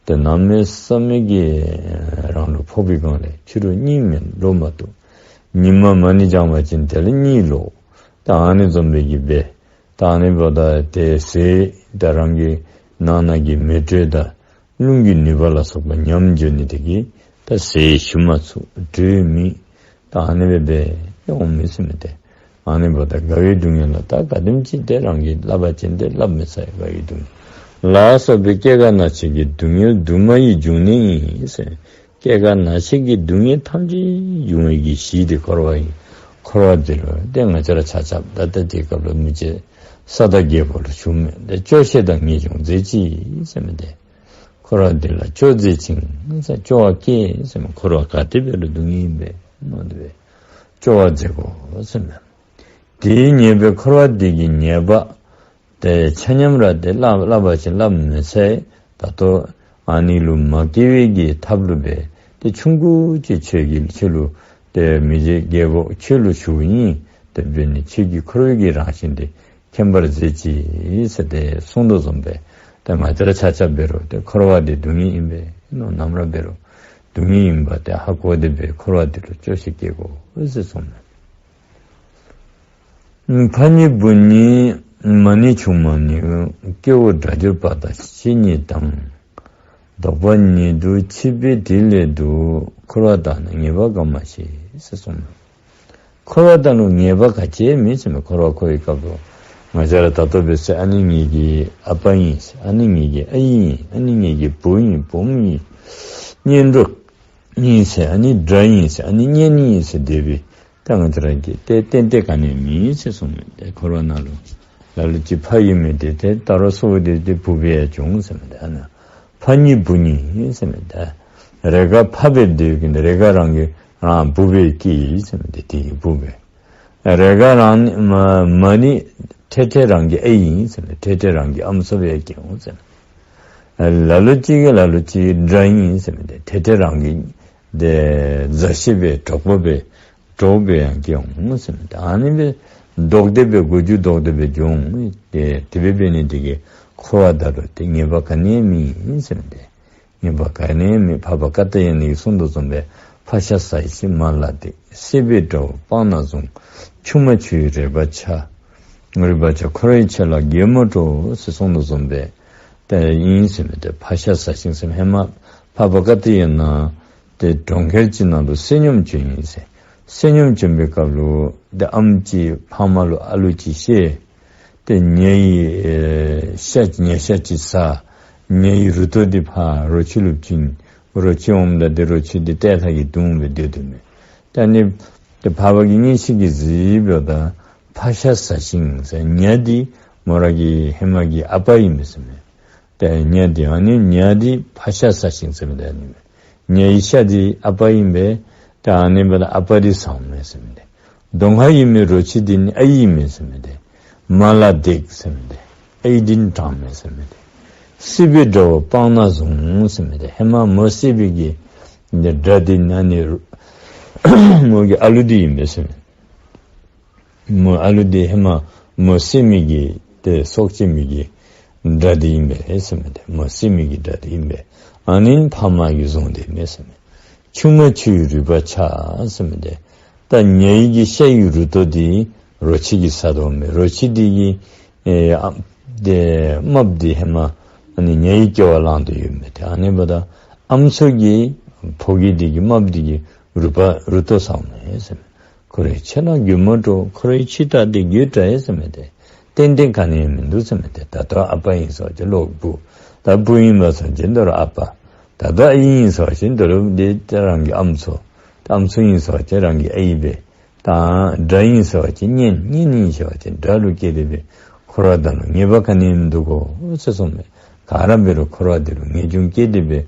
ཏེ་གནམ་མེད་ས་མེད་ཀྱི་རང་ལུ་ཕོག་པའི་སྒང་ལས་ཕྱི་རུ་གཉིད་མི་ལོག་མ་བཏུབ། ཉི་མ་མ་ཎི་བགྱང་བ་ཅིན་དེ་ལས་གཉིད་ལོག། ད་ཨ་ནི་བཟུམ་སྦེ་གི་སྦེ་ད་ཨ་ནི་འབདཝ་ད་ཏེ་ཟས་ད་རང་གི་ནང་ན་གི་མེ་དྲོད་དང་རླུང་གི་ནུས་པ་ལ་སོགས་པ་ཉམས་འགྱོ་ནི་དེ་གིས་ད་ཟས་ཞིམ་མ་ཚུགས། དྲོད་མེད། ད་ཨ་ནི་སྦེ་སྦེ་འོང་མི་ཟེར་མི་འདི། ཨ་ནི་འབདཝ་ད་རྒ་བའི་སྡུག་བསྔལ་ལུ་ད་ག་དེམ་ཅིག་ཏེ་རང་གིས་སླབ་པ་ཅིན་ཏེ་སླབ་མི་ཚར། རྒ་བའི་སྡུག་བསྔལ་ལ་སོགས་པའི་སྐྱེ་རྒ་ན་འཆི་གི་སྡུག་བསྔལ་དུ་མ་ཡི་འབྱུང་གནས་ཡིན་ཟེར། སྐྱེ་རྒ་ན་འཆི་གི་སྡུག་བསྔལ་ཐམས་ཅད་འབྱུང་བའི་གི་གཞི་འདི་འཁོར་བ་ཨིན། འཁོར་བ་འདི་ལུ་ཏེ་ང་བཅས་ར་ཆ་ཁྱབ་ད་ལྟ་དེ་སྐབས་ལུ་མི་རྗེ་ས་དང་རྒྱལ་པོ་ལུ་ཞུཝ་མས། ཏེ་སྐྱོ་ཤས་དང་ངེས་འབྱུང་མཛད་ཅིག་ཟེར་མི་འདི། འཁོར་བ་འདི་ལ་སྐྱོ་མཛད་ཅིང་ཟེར། སྐྱོ་བ་སྐྱེ་ཟེར་མས། འཁོར་བ་ག་དེ་འབད་རུང་སྡུག་བསྔལ་ཨིན་པས་མནོ་སྟེ་སྦེ་སྐྱོ་བ་མཛད་དགོ་ཟེར་མས། དེའི་ཉེས་པའི་འཁོར་བ་འདི་གི་ཉེས་པ་ཏེ་ཆ་མཉམ་ར་ཏེ་སླབ་སླབ་པ་ཅིན་སླབ་མི་ཚར། ད་ལྟོ་ཨ་ནི་ལུ་མ་སྐྱེ་བའི་གི་ཐབས་ལུ་སྦེ་ཏེ་ཆུང་ཀུ་ཅིག་ཁྱོད་ཀྱིས་ཁྱོད་ལུ་ཏེ་མི་རྗེ་རྒྱལ་པོ་ཁྱོད་ལུ་ཞུཝ་ཨིན། དེ་འབད་ནི་ཁྱོད་ཀྱིས་འཁོར་བའི་གི་རང་བཞིན་འདི་མཁྱེན་པར་མཛད་ཅིག་ཟེར་ཏེ་གསུངས་དོ་བཟུམ་སྦེ་ཏེ་ང་བཅས་ར་ཆ་ཁྱབ་འབད་རུང་ཏེ་འཁོར་བ་འདི་སྡུག་བསྔལ་ཨིན་པས་མནོ། ནམ་ར་འབད་རུང་སྡུག་བསྔལ་ཨིན་པ་ཏེ་ཧ་གོ་སྟེ་སྦེ་འཁོར་བ་འདི་ལུ་སྐྱོ་ཤས་སྐྱེ་དགོ་ཟེར་གསུངས་མས། ཕ་ཉིད་བུ་ཉིད་མ་ནི་ཆུང་མ་ནི་སྐྱེ་བོ་དགྲ་གྱུར་པ་དང་ཤི་ཉེས་དང་། བཟློག་པ་ཉིད་དུ་འཆི་བས་དེ་སླད་དུ། འཁོར་བ་དག་ནི་ཉེས་པ་གང་མ་ཞི་ཟེར་གསུངས་མས། འཁོར་བ་དག་ལུ་ཉེས་པ་ག་ཅི་མེད་ཟེར་མས། འཁོར་བ་འཁོར་བའི་སྐབས་ལུ་ང་བཅས་ར་ད་ལྟོ་འབད་ཟེར་ཨ་ནི་ངེ་གི་ཨ་པ་ཨིན་ཟེར། ཨ་ནི་ངེ་གི་ཨའི་ཨིན། ཨ་ནི་ངེ་གི་བུ་ཨིན་བུམོ་ཨིན། གཉེན་གྲོགས་ཨིན་ཟེར། ཨ་ནི་དགྲ་ཨིན་ཟེར། ཨ་ནི་གཉེན་ཨིན་ཟེར་དེ་སྦེ་ད་ང་བཅས་ར་གི་ཏེ་ཏན་ཏན་ག་ནི་མེད་ཟེར་གསུངས་མས། ཏེ་འཁོར་བ་ནང་ལུ་ལ་ལུ་ཅིག་ཕ་ཨིན་མི་འདི་ཏེ་ད་རུང་སོ་བ་འདི་ཏེ་བུ་སྦེ་ཡང་འབྱུང་ཟེར་མས། ཏེ་ཨ་ནཱ་ཕ་ཉིད་བུ་ཉིད་ཟེར་མས། ཏེ་རེས་འགའ་ཕ་སྦེ་སྡོད་ཀྱི་རེས་འགའ་རང་གི་རང་བུ་སྦེ་སྐྱེ་ཡི་ཟེར་མས། ཏེ་དེ་གི་བུ་སྦེ། རེས་འགའ་རང་ནི་མ་མ་ནི་ཐེ་ཐེ་རང་གི་ཨའི་ཨིན་ཟེར་མས། ཐེ་ཐེ་རང་གི་ཨམ་སྲུ་སྦེ་སྐྱེ་འོང་ཟེར་མས། ལ་ལུ་ཅིག་གིས་ལ་ལུ་ཅིག་དགྲ་ཨིན་ཟེར་མས། ཏེ་ཐེ་ཐེ་རང་གི་ཏེ་མཛའ་བཤེས་སྦེ་གྲོགས་པོ་སྦེ་གྲོགས་སྦེ་ཡང་སྐྱེ་འོང་ཟེར་མས། ཏེ་ཨ་ནི་སྦེ་ལྡོག་སྟེ་སྦེ་འགོ་འགྱུར་ལྡོག་སྟེ་སྦེ་འགྱོ་འོང་། ཏེ་དེ་སྦེ་འབད་ནི་དེ་གིས་འཁོར་བ་དག་ལུ་ཏེ་ཉེས་པ་ག་ནི་ཡང་མེད་ཟེར་མས། ཏེ་ཉེས་པ་ག་ནི་ཡང་མེད། འཕགས་པ་ཀ་ཏྱ་ཡ་ན་གིས་གསུངས་དོ་བཟུམ་སྦེ་ཕ་ཤ་ཟ་ཞིང་མ་ལ་བརྡེག། བསད་པའི་དགྲ་བོ་སྤང་ན་བཟུང་། ཆུང་མ་ཆུ་ཡི་རེག་པར་བྱ། རེག་པར་བྱ། འཁོར་བའི་ཆོས་ལ་འགྱོད་མ་སྤྲོ་ཟེར་གསུངས་དོ་བཟུམ་སྦེ་ཏེ་ཨིན་ཟེར་མས། ཏེ་ཕ་ཤ་ཟ་ཞིང་ཟེར་མས། ཧེ་མ་འཕགས་པ་ཀ་ཏྱ་ཡ་ན་ཏེ་གྲོང་ཁྱེར་ཅིག་ནང་ལུ་བསོད་སྙོམས་བྱོན་ཡི་ཟེར། བསོད་སྙོམས་བྱོན་པའི་སྐབས་ལུ་ཏེ་ཨམ་ཅིག་ཕ་མ་ལུ་ཨ་ལུ་ཅིག་བཤལ། ཏེ་ཉ་ཡི་ཨེ་ཤ་ཉ་ཤ་ཅིག་ཟ། ཉ་ཡི་རུ་ཏོ་འདི་ཕར་རོ་ཁྱི་ལུ་བྱིན། རོ་ཁྱི་འོངམ་ད་ཏེ་རོ་ཁྱི་འདི་ཏེ་ཐག་གིས་བརྡུང་སྦེ་སྡོད་དོ་མས། ད་ཨ་ནི་ཏེ་འཕགས་པ་གིས་མངོན་ཤེས་ཀྱིས་གཟིགས་པ་ད་ཕ་ཤ་ཟ་ཞིང་ཟེར། ཉ་འདི་མོ་ར་གི་ཧེ་མ་གི་ཨ་པ་ཨིན་མས་ཟེར་མས། ཏེ་ཉ་འདི་ཨ་ནི་ཉ་འདི་ཕ་ཤ་ཟ་ཞིང་ཟེར་མི་འདི་ཨ་ནི་མས། ཉ་ཡི་ཤ་འདི་ཨ་པ་ཨིན་པས། ཏེ་ཨ་ནི་འབདཝ་ད་ཨ་པ་འདི་ཟཝ་མས་ཟེར་མི་འདི། གདོང་ཁར་ཡོད་མི་རོ་ཁྱི་འདི་ནི་ཨའི་ཨིན་མས་ཟེར་མི་འདི། མ་ལ་བརྡེག་ཟེར་མི་འདི། ཨའི་འདི་ནི་དྲངམ་མས་ཟེར་མི་འདི། བསད་པའི་དགྲ་བོ་སྤང་ན་བཟུང་ཟེར་མི་འདི། ཧེ་མ་མོ་བསད་པའི་གི་འདི་དགྲ་འདི་ནི་ཨ་ནི་རོ་ མོ་གི་ཨ་ལུ་འདི་ཨིན་པས་ཟེར་མས། མོ་ཨ་ལུ་འདི་ཧེ་མ་མོ་བསད་མི་གི་ཏེ་སྲོག་བཅད་མི་གི་དགྲ་འདི་ཨིན་པས་ཟེར་མས། ཏེ་མོ་བསད་མི་གི་དགྲ་འདི་ཨིན་པས། ཨ་ནི་ཕ་མ་གིས་བཟུང་སྟེ་མེན་ཟེར་མས། ཆུང་མ་ཆུའི་རུས་པ་ཆགས་ཟེར་མས། ཏེ་ད་ཉའི་གི་ཤ་ཡི་རུ་ཏོ་འདི་རོ་ཁྱི་གིས་ཟ་དོ་མས། རོ་ཁྱི་འདི་གི་ཨེ་ཨམ་ཏེ་རྨགཔ་འདི་ཧེ་མ་ཨ་ནི་ཉའི་སྐྱེ་བ་བླངས་ཏེ་ཡོད་མས། ཏེ་ཨ་ནི་འབདཝ་ད་ཨམ་སྲུ་གི་ཕོ་རྒྱས་འདི་གི་རྨགཔ་འདི་གི་རུས་པ་རུ་ཏོ་ཟཝ་མས་ཟེར་མས། འཁོར་བའི་ཕྱི་ནང་མགོན་མ་ཁྲོ། འཁོར་བའི་ཕྱི་ལྟ་སྟེ་དགོད་བྲ་ཡི་ཟེར་མས། ཏེ་ཏན་ཏན་ག་ནི་ཡང་མིན་འདུག་ཟེར་མས། ཏེ་ད་ལྟོ་ཨ་པ་ཨིན་ཟེར་བ་ཅིན་ལོག་བུ། ད་བུ་ཨིན་པ་ཟེར་བ་ཅིན་ད་རུང་ཨ་པ། ད་ལྟོ་ཨའི་ཨིན་ཟེར་བ་ཅིན་ད་རུང་འདི་ཏེ་རང་གི་ཨམ་སྲུ། ད་ཨམ་སྲུ་ཨིན་ཟེར་བ་ཅིན་རང་གི་ཨའི་སྦེ། ད་དགྲ་ཨིན་ཟེར་བ་ཅིན་གཉེན། གཉེན་ཨིན་ཟེར་བ་ཅིན་དགྲ་ལུ་སྐྱེས་ཏེ་སྦེ་འཁོར་བ་དང་ལུ་ངེས་པ་ག་ནི་ཡང་མིན་འདུག་གོ་ཟེར་གསུངས་མས། ག་ར་འབད་རུང་འཁོར་བ་འདི་ལུ་ངེས་འབྱུང་སྐྱེས་ཏེ་སྦེ་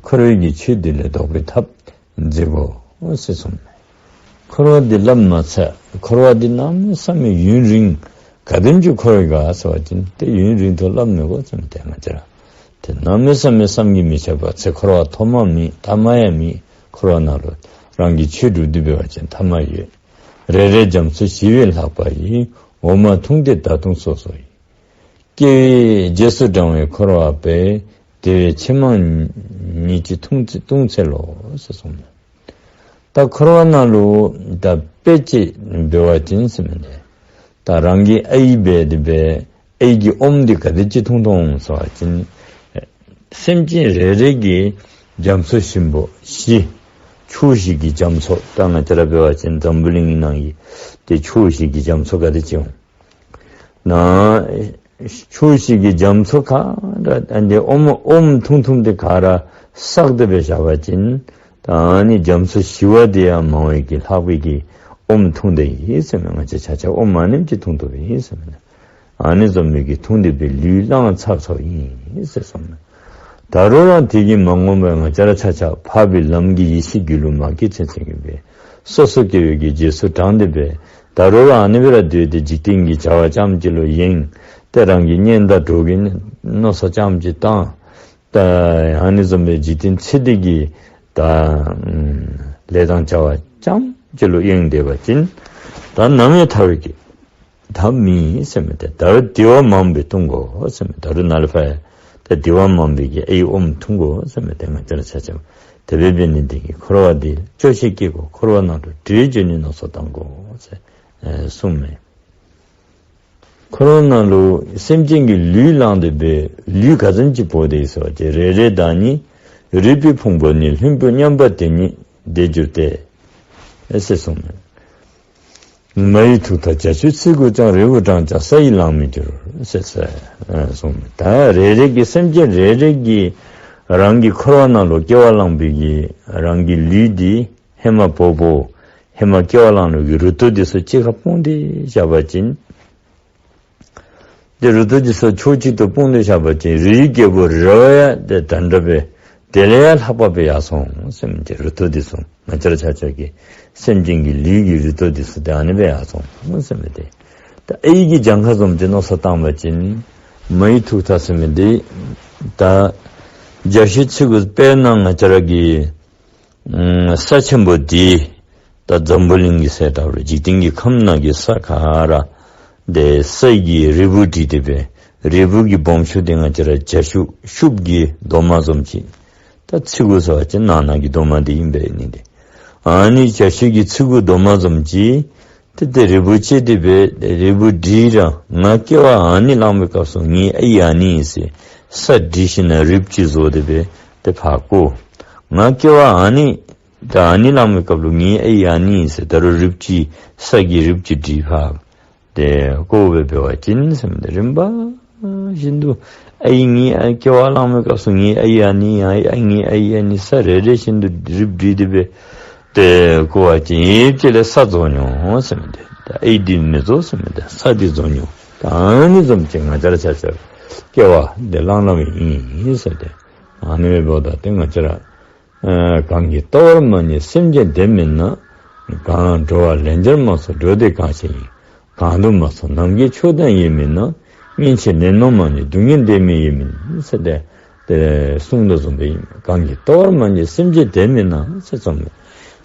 འཁོར་བའི་གི་ཆོས་འདི་ལས་ལྡོག་པའི་ཐབས་མཛད་དགོ་ཟེར་གསུངས་མས། འཁོར་བ་འདི་སླབ་མ་ཚར། འཁོར་བ་འདི་གནམ་མེད་ས་མེད་ཡུན་རིང་། ག་དེམ་ཅིག་འཁོར་བའི་ག་ཟེར་བ་ཅིན་ཏེ་ཡུན་རིང་དུ་སླབ་མི་དགོ་ཟེར་མས། ཏེ་ང་བཅས་ར་ཏེ་གནམ་མེད་ས་མེད་བསམ་གྱིས་མི་ཁྱབ་པ་ཚེ་འཁོར་བ་ཐོག་མ་མེད་ཐ་མ་ཡང་མེད། འཁོར་བ་ནང་ལུ་རང་གིས་ཆོས་སྒྲུབ་སྟེ་འབད་བ་ཅིན་ཐ་མ་ཡོད། རེ་རེ་རྒྱ་མཚོ་ཞི་བའི་ལྷགས་པ་ཡིས། འོ་མ་འཐུངས་ཏེ་ད་དུང་སོ་སོ་ཡི། སྐྱེ་བའི་རྗེས་སུ་འབྲང་བའི་འཁོར་བ་པས། དེ་བས་ཕྱི་མ་ཉིད་ཀྱིས་ལྟུང་ཚེ་ལྟུང་ཚེ་ལོ་ཟེར་གསུངས་མས། ད་འཁོར་བ་ནང་ལུ་ད་དཔེ་ཅིག་འབད་བ་ཅིན་ཟེར་མས། ད་རང་གི་ཨའི་འབད་དེ་སྦེ་ཨའི་གི་ཨོམ་འདི་ག་དེ་ཅིག་འཐུང་འཐུང་ཟེར་བ་ཅིན་སེམས་ཅན་རེ་རེ་གིས་རྒྱ་མཚོ་ཞིམ་པོ་བཞི། ཕྱོགས་བཞི་གི་རྒྱ་མཚོ། ད་ང་བཅས་ར་འབད་བ་ཅིན་འཛམ་བུ་གླིང་གི་ནང་གི་ཏེ་ཕྱོགས་བཞི་གི་རྒྱ་མཚོ་ག་དེ་ཅིག་འོང་། ནཱ་ཕྱོགས་བཞི་གི་རྒྱ་མཚོ་ག་ར་ཨ་ནི་ཨོམ་ཨོམ་འཐུང་འཐུངམ་འདི་ག་ར་བསགས་ཏེ་སྦེ་བཞག་པ་ཅིན་ད་ཨ་ནི་རྒྱ་མཚོ་ཞི་བ་འདི་ཡང་མང་བའི་གི་ལྷག་པའི་གི་ཨོམ་འཐུང་སྟེ་ཡོད་ཟེར་མས། ང་བཅས་ཆ་ཁྱབ་ཨོམ་ཨ་ནེམ་ཅིག་འཐུང་བཏུབ་ཡོད་ཟེར་མས། ཨ་ནི་བཟུམ་མའི་གི་འཐུང་སྟེ་སྦེ་ལུས་བླངས་ཚར་ཚརཝ་ཨིན་ཟེར་གསུངས་མས། ད་རུང་ར་དེ་གིས་མ་ངོམས་པར་ང་བཅས་ར་ཆ་ཁྱབ་འཕགས་པའི་ལམ་གྱི་ཡེ་ཤེས་རྒྱུད་ལུ་མ་སྐྱེས་ཚུན་ཚོད་ཀྱི་སྦེ་སོ་སོ་སྐྱེ་བོའི་གི་རྗེས་སུ་འབྲངས་ཏེ་སྦེ་ད་རུང་ར་ཨ་ནི་སྦེ་ར་སྡོད་དེ་འཇིག་རྟེན་གྱི་བྱ་བ་རྐྱངམ་གཅིག་ལུ་གཡེང་། ཏེ་རང་གི་གཉེན་དང་གྲོགས་ཀྱི་མནོ་བསམ་རྐྱངམ་གཅིག་བཏང་། ད་ཨ་ནི་བཟུམ་སྦེ་འཇིག་རྟེན་ཚེ་འདི་གི་ད་ལས་དང་བྱ་བ་རྐྱངམ་གཅིག་ལུ་གཡེང་སྡོད་པ་ཅིན་ད་ནམ་ཡང་ཐར་བའི་གི་ཐབས་མེད་ཟེར་མས། ཏེ་ད་རུང་དེ་བ་མངམ་སྦེ་འཐུང་དགོ་ཟེར་མས། ད་རུང་ནཱ་ལས་ཕར་ཡང་ད་དེ་བ་མངམ་སྦེ་གི་ཨའི་ཨོམ་འཐུང་དགོ་ཟེར་མས། ཏེ་ང་བཅས་ར་ཆ་ཁྱབ་དེ་སྦེ་འབད་ནི་འདི་གིས་འཁོར་བ་འདི་སྐྱོ་ཤས་སྐྱེ་དགོ། འཁོར་བ་ནང་དུ་བྲོས་འགྱོ་ནི་མནོ་བསམ་བཏང་དགོ་ཟེར་ཨེ་གསུངས་མས། འཁོར་བ་ནང་ལུ་སེམས་ཅན་གྱི་ལུས་བླངས་ཏེ་སྦེ་ལུས་ག་ཙམ་ཅིག་འབོ་སྟེ་ཡོད་ཟེར་བ་ཅིན་རེ་རེའི་བདག་ཉིད་རིལ་བུའི་ཕུང་པོ་ནི། ལྷུན་པོ་མཉམ་པ་དེ་ཉིད་བདེ་འགྱུར་ཏེ། ཨེ་ཟེར་གསུངས་མས། མ་ཡི་ཐུག་མཐའ་རྒྱ་ཤུག་ཚི་གུ་ཀྱང་། རིལ་བུ་བགྲངས་ཀྱང་ས་ཡིས་ལང་མི་འགྱུར་ཟེར་ཟེར་གསུངས་མས། ད་རེ་རེ་གི་སེམས་ཅན་རེ་རེ་གིས་རང་གི་འཁོར་བ་ནང་ལུ་སྐྱེ་བ་བླངས་པའི་གི་རང་གི་ལུས་འདི་ཧེ་མ་འབོ་འབོ་ཧེ་མ་སྐྱེ་བ་བླངས་ལུགས་ཀྱི་རུ་ཏོ་འདི་ཚུ་གཅིག་ཁར་སྤུངས་ཏེ་བཞག་པ་ཅིན་ཏེ་རུ་ཏོ་འདི་ཚུ་ཕྱོགས་གཅིག་ཏུ་སྤུངས་ཏེ་བཞག་པ་ཅིན་རིའི་རྒྱལ་པོ་རི་རབ་ཡང་ཏེ་ད་འདྲ་སྦེ་དེ་ལས་ཡང་ལྷག་པ་སྦེ་ཡར་སོང་ཟེར་མས། ཏེ་རུ་ཏོ་འདི་ཚུ་ང་བཅས་ར་ཆ་ཁྱབ་ཀྱི་སེམས་ཅན་གྱི་ལུས་ཀྱི་རུ་ཏོ་འདི་ཚུ་ཏེ་ཨ་ནི་སྦེ་ཡར་སོང་ཟེར་མས། ཏེ་ད་ཨའི་གི་གྱངས་ཁ་བཟུམ་ཅིག་མནོ་བསམ་བཏང་པ་ཅིན་མ་ཡི་ཐུག་མཐའ་ཟེར་མི་འདི་ད་རྒྱ་ཤུག་ཚི་གུ་དཔེར་ན་ང་བཅས་ར་གི་ཨམ་ས་ཆེན་པོ་འདི་ད་འཛམ་བུ་གླིང་གི་ཟེར་ད་རུང་འཇིག་རྟེན་གྱི་ཁམས་ནང་གི་ས་ག་ར་ཏེ་ས་གིས་རིལ་བུ་བསྒྲིལ་ཏེ་སྦེ་རིལ་བུ་གི་སྦོམ་ཆུང་འདི་ང་བཅས་ར་རྒྱ་ཤུག་ཤུགཔ་གི་རྡོག་མ་བཟུམ་ཅིག། ད་ཚི་གུ་ཟེར་བ་ཅིན་ནང་ན་གི་རྡོག་མ་འདི་ཨིན་པས་ནི། ཏེ་ཨ་ནི་རྒྱ་ཤུག་གི་ཚི་གུ་རྡོག་མ་བཟུམ་ཅིག། ཏེ་ཏེ་རིལ་བུ་བཅད་དེ་སྦེ་རིལ་བུ་བསྒྲིལ་ར་ང་སྐྱེ་བ་ཨ་ནི་བླངས་པའི་སྐབས་སུ་ངེའི་ཨའི་ཨ་ནི་ཨིན་ཟེར་ས་བསྒྲིལ་ཞིནམ་ལས་རིལ་བུ་ཅིག་བཟོ་སྟེ་སྦེ་ཏེ་ཕར་བཀོ། ང་སྐྱེ་བ་ཨ་ནི་ད་ཨ་ནི་བླངས་པའི་སྐབས་ལུ་ངེའི་ཨའི་ཨ་ནི་ཨིན་ཟེར་ད་རུང་རིལ་བུ་ཅིག་ས་གིས་རིལ་བུ་ཅིག་བསྒྲིལ་ཕར་ཏེ་བཀོ་སྦེ་འབད་བ་ཅིན་ཟེར་མི་འདི་རིམ་པ་བཞིན་དུ་ཨའི་ངེའི་ཨའི་སྐྱེ་བ་བླངས་པའི་སྐབས་སུ་ངེའི་ཨའི་ཨ་ནི་ཨ་ངེའི་ཨའི་ཨ་ནི་ས་རེ་རེ་བཞིན་དུ་རིལ་བུ་བསྒྲིལ་ཏེ་སྦེ་ཏེ་བཀོ་བ་ཅིན་ཡིད་ཀྱི་ལས་ས་རྫོགས་འགྱོ་ཟེར་མི་འདི། ད་ཨའི་འདི་མི་རྫོགས་ཟེར་མི་འདི་ས་འདི་རྫོགས་འགྱོ། ད་ཨ་ནི་བཟུམ་ཅིག་ང་བཅས་ར་ཆ་ཁྱབ་སྐྱེ་བ་འདི་བླངས་བླངསམ་ཨིན་ཟེར་ཏེ་ཨ་ནི་འབདཝ་ད་ཏེ་ང་བཅས་ར་ཨ་གང་གིས་ལྟ་བར་མ་མཉེས་སེམས་ཅན་བདེ་མིན་ན། གང་འགྲོ་བ་ལན་བརྒྱར་མ་ཚོར་འགྲོ་དེ་གང་ཞིག་ཡིན། གང་དུ་མ་ཚོར་ནམ་མཁའི་ཕྱོགས་དང་ཡུལ་མིན་ན། སྔན་ཆད་ལན་ནོར་མ་མཉེས་སྡུག་བསྔལ་བདེ་མིན་ཡུལ་མིན་ཟེར་ཏེ་ཏེ་གསུངས་དོ་བཟུམ་སྦེ་ཨིན། གང་གིས་ལྟ་བར་མ་མཉེས་སེམས་ཅན་བདེ་མིན་ན་ཟེར་གསུངས་མས།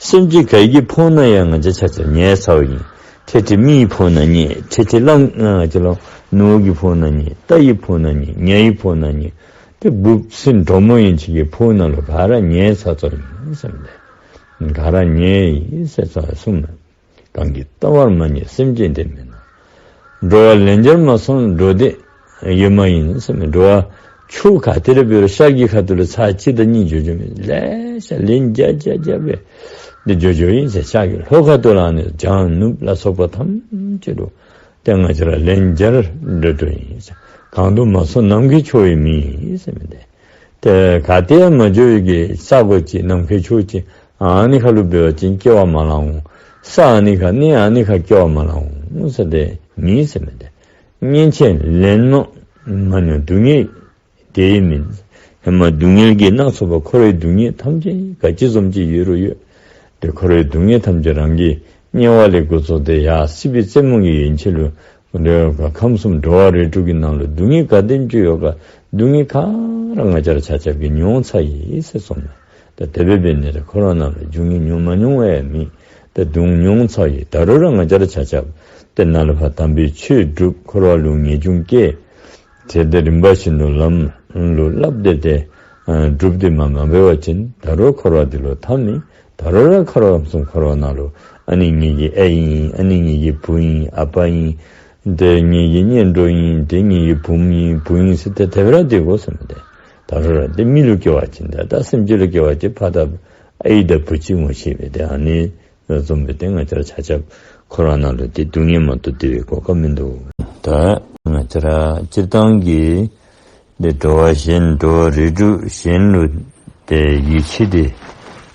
སེམས་ཅན་ག་གིས་ཕོག་ན་ཡང་ང་བཅས་ཆ་ཁྱབ་ཉལ་ཚརཝ་ཨིན། ཏེ་ཏེ་མིའི་ཕོག་ན་ཉལ། ཏེ་ཏེ་གླང་ང་བཅས་ལུ་ནོར་གྱིས་ཕོག་ན་ཉལ། རྟ་ཡིས་ཕོག་ན་ཉལ། ཉ་ཡིས་ཕོག་ན་ཉལ། ཏེ་འབུཔ་སྲིན་གྲོག་མོ་ཡན་ཆད་ཀྱིས་ཕོག་ན་ལུ་ག་ར་ཉལ་ཚར་ཚརཝ་ཨིན་ཟེར་མས། ག་ར་ཉལ་ཡི་ཟེར་ཚར་གསུངས་མས། གང་གིས་བལྟ་བར་མ་ཉལ་སེམས་ཅན་དེ་མེད་ན། འགྲོ་བ་ལན་བརྒྱར་མ་སོང་འགྲོ་དེ་ཡོད་མ་ཡིན་ཟེར་མས། འགྲོ་བ་ཕྱོགས་ག་ཏེ་ར་འབད་རུང་ཤར་གྱི་ཁ་ཐུག་ལུ་ཚར་གཅིག་དང་གཉིས་འགྱོ་འགྱོཝ་མེན། ལེ་ཤ་ལན་བརྒྱ་བརྒྱ་བརྒྱ་སྦེ་འདི་འགྱོ་འགྱོཝ་ཨིན་ཟེར། ཤར་གྱི་ལྷོ་ཁ་ཐུག་ལུ་ནི་བྱང་ནུབ་ལ་སོགས་པ་ཐམས་ཅད་ལུ་ཏེ་ང་བཅས་ར་ལན་བརྒྱར་འགྲོ་འགྲོཝ་ཨིན་ཟེར། གང་དུ་མ་སོང་ནམ་མཁའི་ཕྱོགས་ཡོད་མིན་ཟེར་མི་འདི། ཏེ་ག་ཏེ་ཡང་མ་འགྱོ་བའི་གི་ས་གོ་ཅིག་ནམ་མཁའི་ཕྱོགས་ཅིག་ཨ་ནི་ཁ་ལུ་འབད་བ་ཅིན་སྐྱེ་བ་མ་ལང་འོང་། ས་ཨ་ནི་ཁ་གནས་ཨ་ནི་ཁ་སྐྱེ་བ་མ་ལང་འོང་ཟེར་དེ་མེད་ཟེར་མི་འདི། སྔན་ཆད་ལན་མ་མ་ཉལ་སྡུག་བསྔལ་དེ་ཡི་མིན། ཧེ་མ་སྡུག་བསྔལ་གྱི་སྣ་ཚོགས་པ་འཁོར་བའི་སྡུག་བསྔལ་ཐམས་ཅད་ག་ཅི་བཟུམ་ཅིག་ཡོད་རུང་ཡོད། ཏེ་འཁོར་བའི་སྡུག་བསྔལ་ཐམས་ཅད་རང་གི་དམྱལ་བ་ལས་འགོ་བཙུགས་ཏེ་ཡར་སྲིད་པའི་རྩེ་མོ་གི་ཡན་ཆད་ལུ་འགྲོ་བ་ཁམས་གསུམ་འགྲོ་བ་རིགས་དྲུག་གི་ནང་ལུ་སྡུག་བསྔལ་ག་དེམ་ཅིག་ཡོད་ག་སྡུག་བསྔལ་ག་ར་ང་བཅས་ར་ཆ་ཁྱབ་ཀྱིས་མྱོང་ཚར་ཡི་ཟེར་གསུངས་མས། ད་དེ་སྦེ་འབད་ནི་དེ་འཁོར་བ་ནང་ལུ་སྡུག་བསྔལ་མྱོང་མ་མྱོང་བ་ཡང་མེད། ད་སྡུག་མྱོང་ཚར་ཡི། ད་རུང་ར་ང་བཅས་ར་ཆ་ཁྱབ་ཏེ་ནཱ་ལས་ཕར་དམ་པའི་ཆོས་སྒྲུབ། འཁོར་བ་ལུ་ངེས་འབྱུང་བསྐྱེད། དེ་ལྟར་རིམ་པ་བཞིན་དུ་ལམ་ལུ་བསླབ་སྟེ་ཏེ་སྒྲུབ་སྟེ་མ་མ་འབད་བ་ཅིན་ད་རུང་འཁོར་བ་འདི་ལུ་འཐབ་ནི། ད་རུང་ར་འཁོར་བ་ཁམས་གསུམ་འཁོར་བ་ནང་ལུ་ཨ་ནི་ངེ་གི་ཨའི་ཨིན། ཨ་ནི་ངེ་གི་བུ་ཨིན། ཨ་པ་ཨིན། ཏེ་ངེ་གི་གཉེན་གྲོགས་ཨིན། ཏེ་ངེ་གི་བུམོ་ཨིན་བུ་ཨིན་ཟེར་ཏེ་དེ་སྦེ་ར་སྡོད་དགོ་ཟེར་མི་འདི། ད་རུང་ར་ཏེ་མི་ལུ་སྐྱེ་བ་ཅིན་ད་ད་སེམས་ཅན་ལུ་སྐྱེ་བ་ཅིན་ཕ་དང་ཨའི་དང་བུ་གཅིག་ངོ་ཤེས་པས། ཏེ་ཨ་ནི་བཟུམ་སྦེ་ཏེ་ང་བཅས་ར་ཆ་ཁྱབ་འཁོར་བ་ནང་ལུ་ཏེ་སྡུག་བསྔལ་མ་གཏོགས་སྡོད་པའི་གོ་སྐབས་མིན་འདུག། ད་ང་བཅས་ར་སྤྱིར་བཏང་གི་ཏེ་འགྲོ་བ་གཞན་འགྲོ་བ་རིགས་དྲུག་གཞན་ལུ་ཏེ་ཡིད་ཆེས་ཏེ་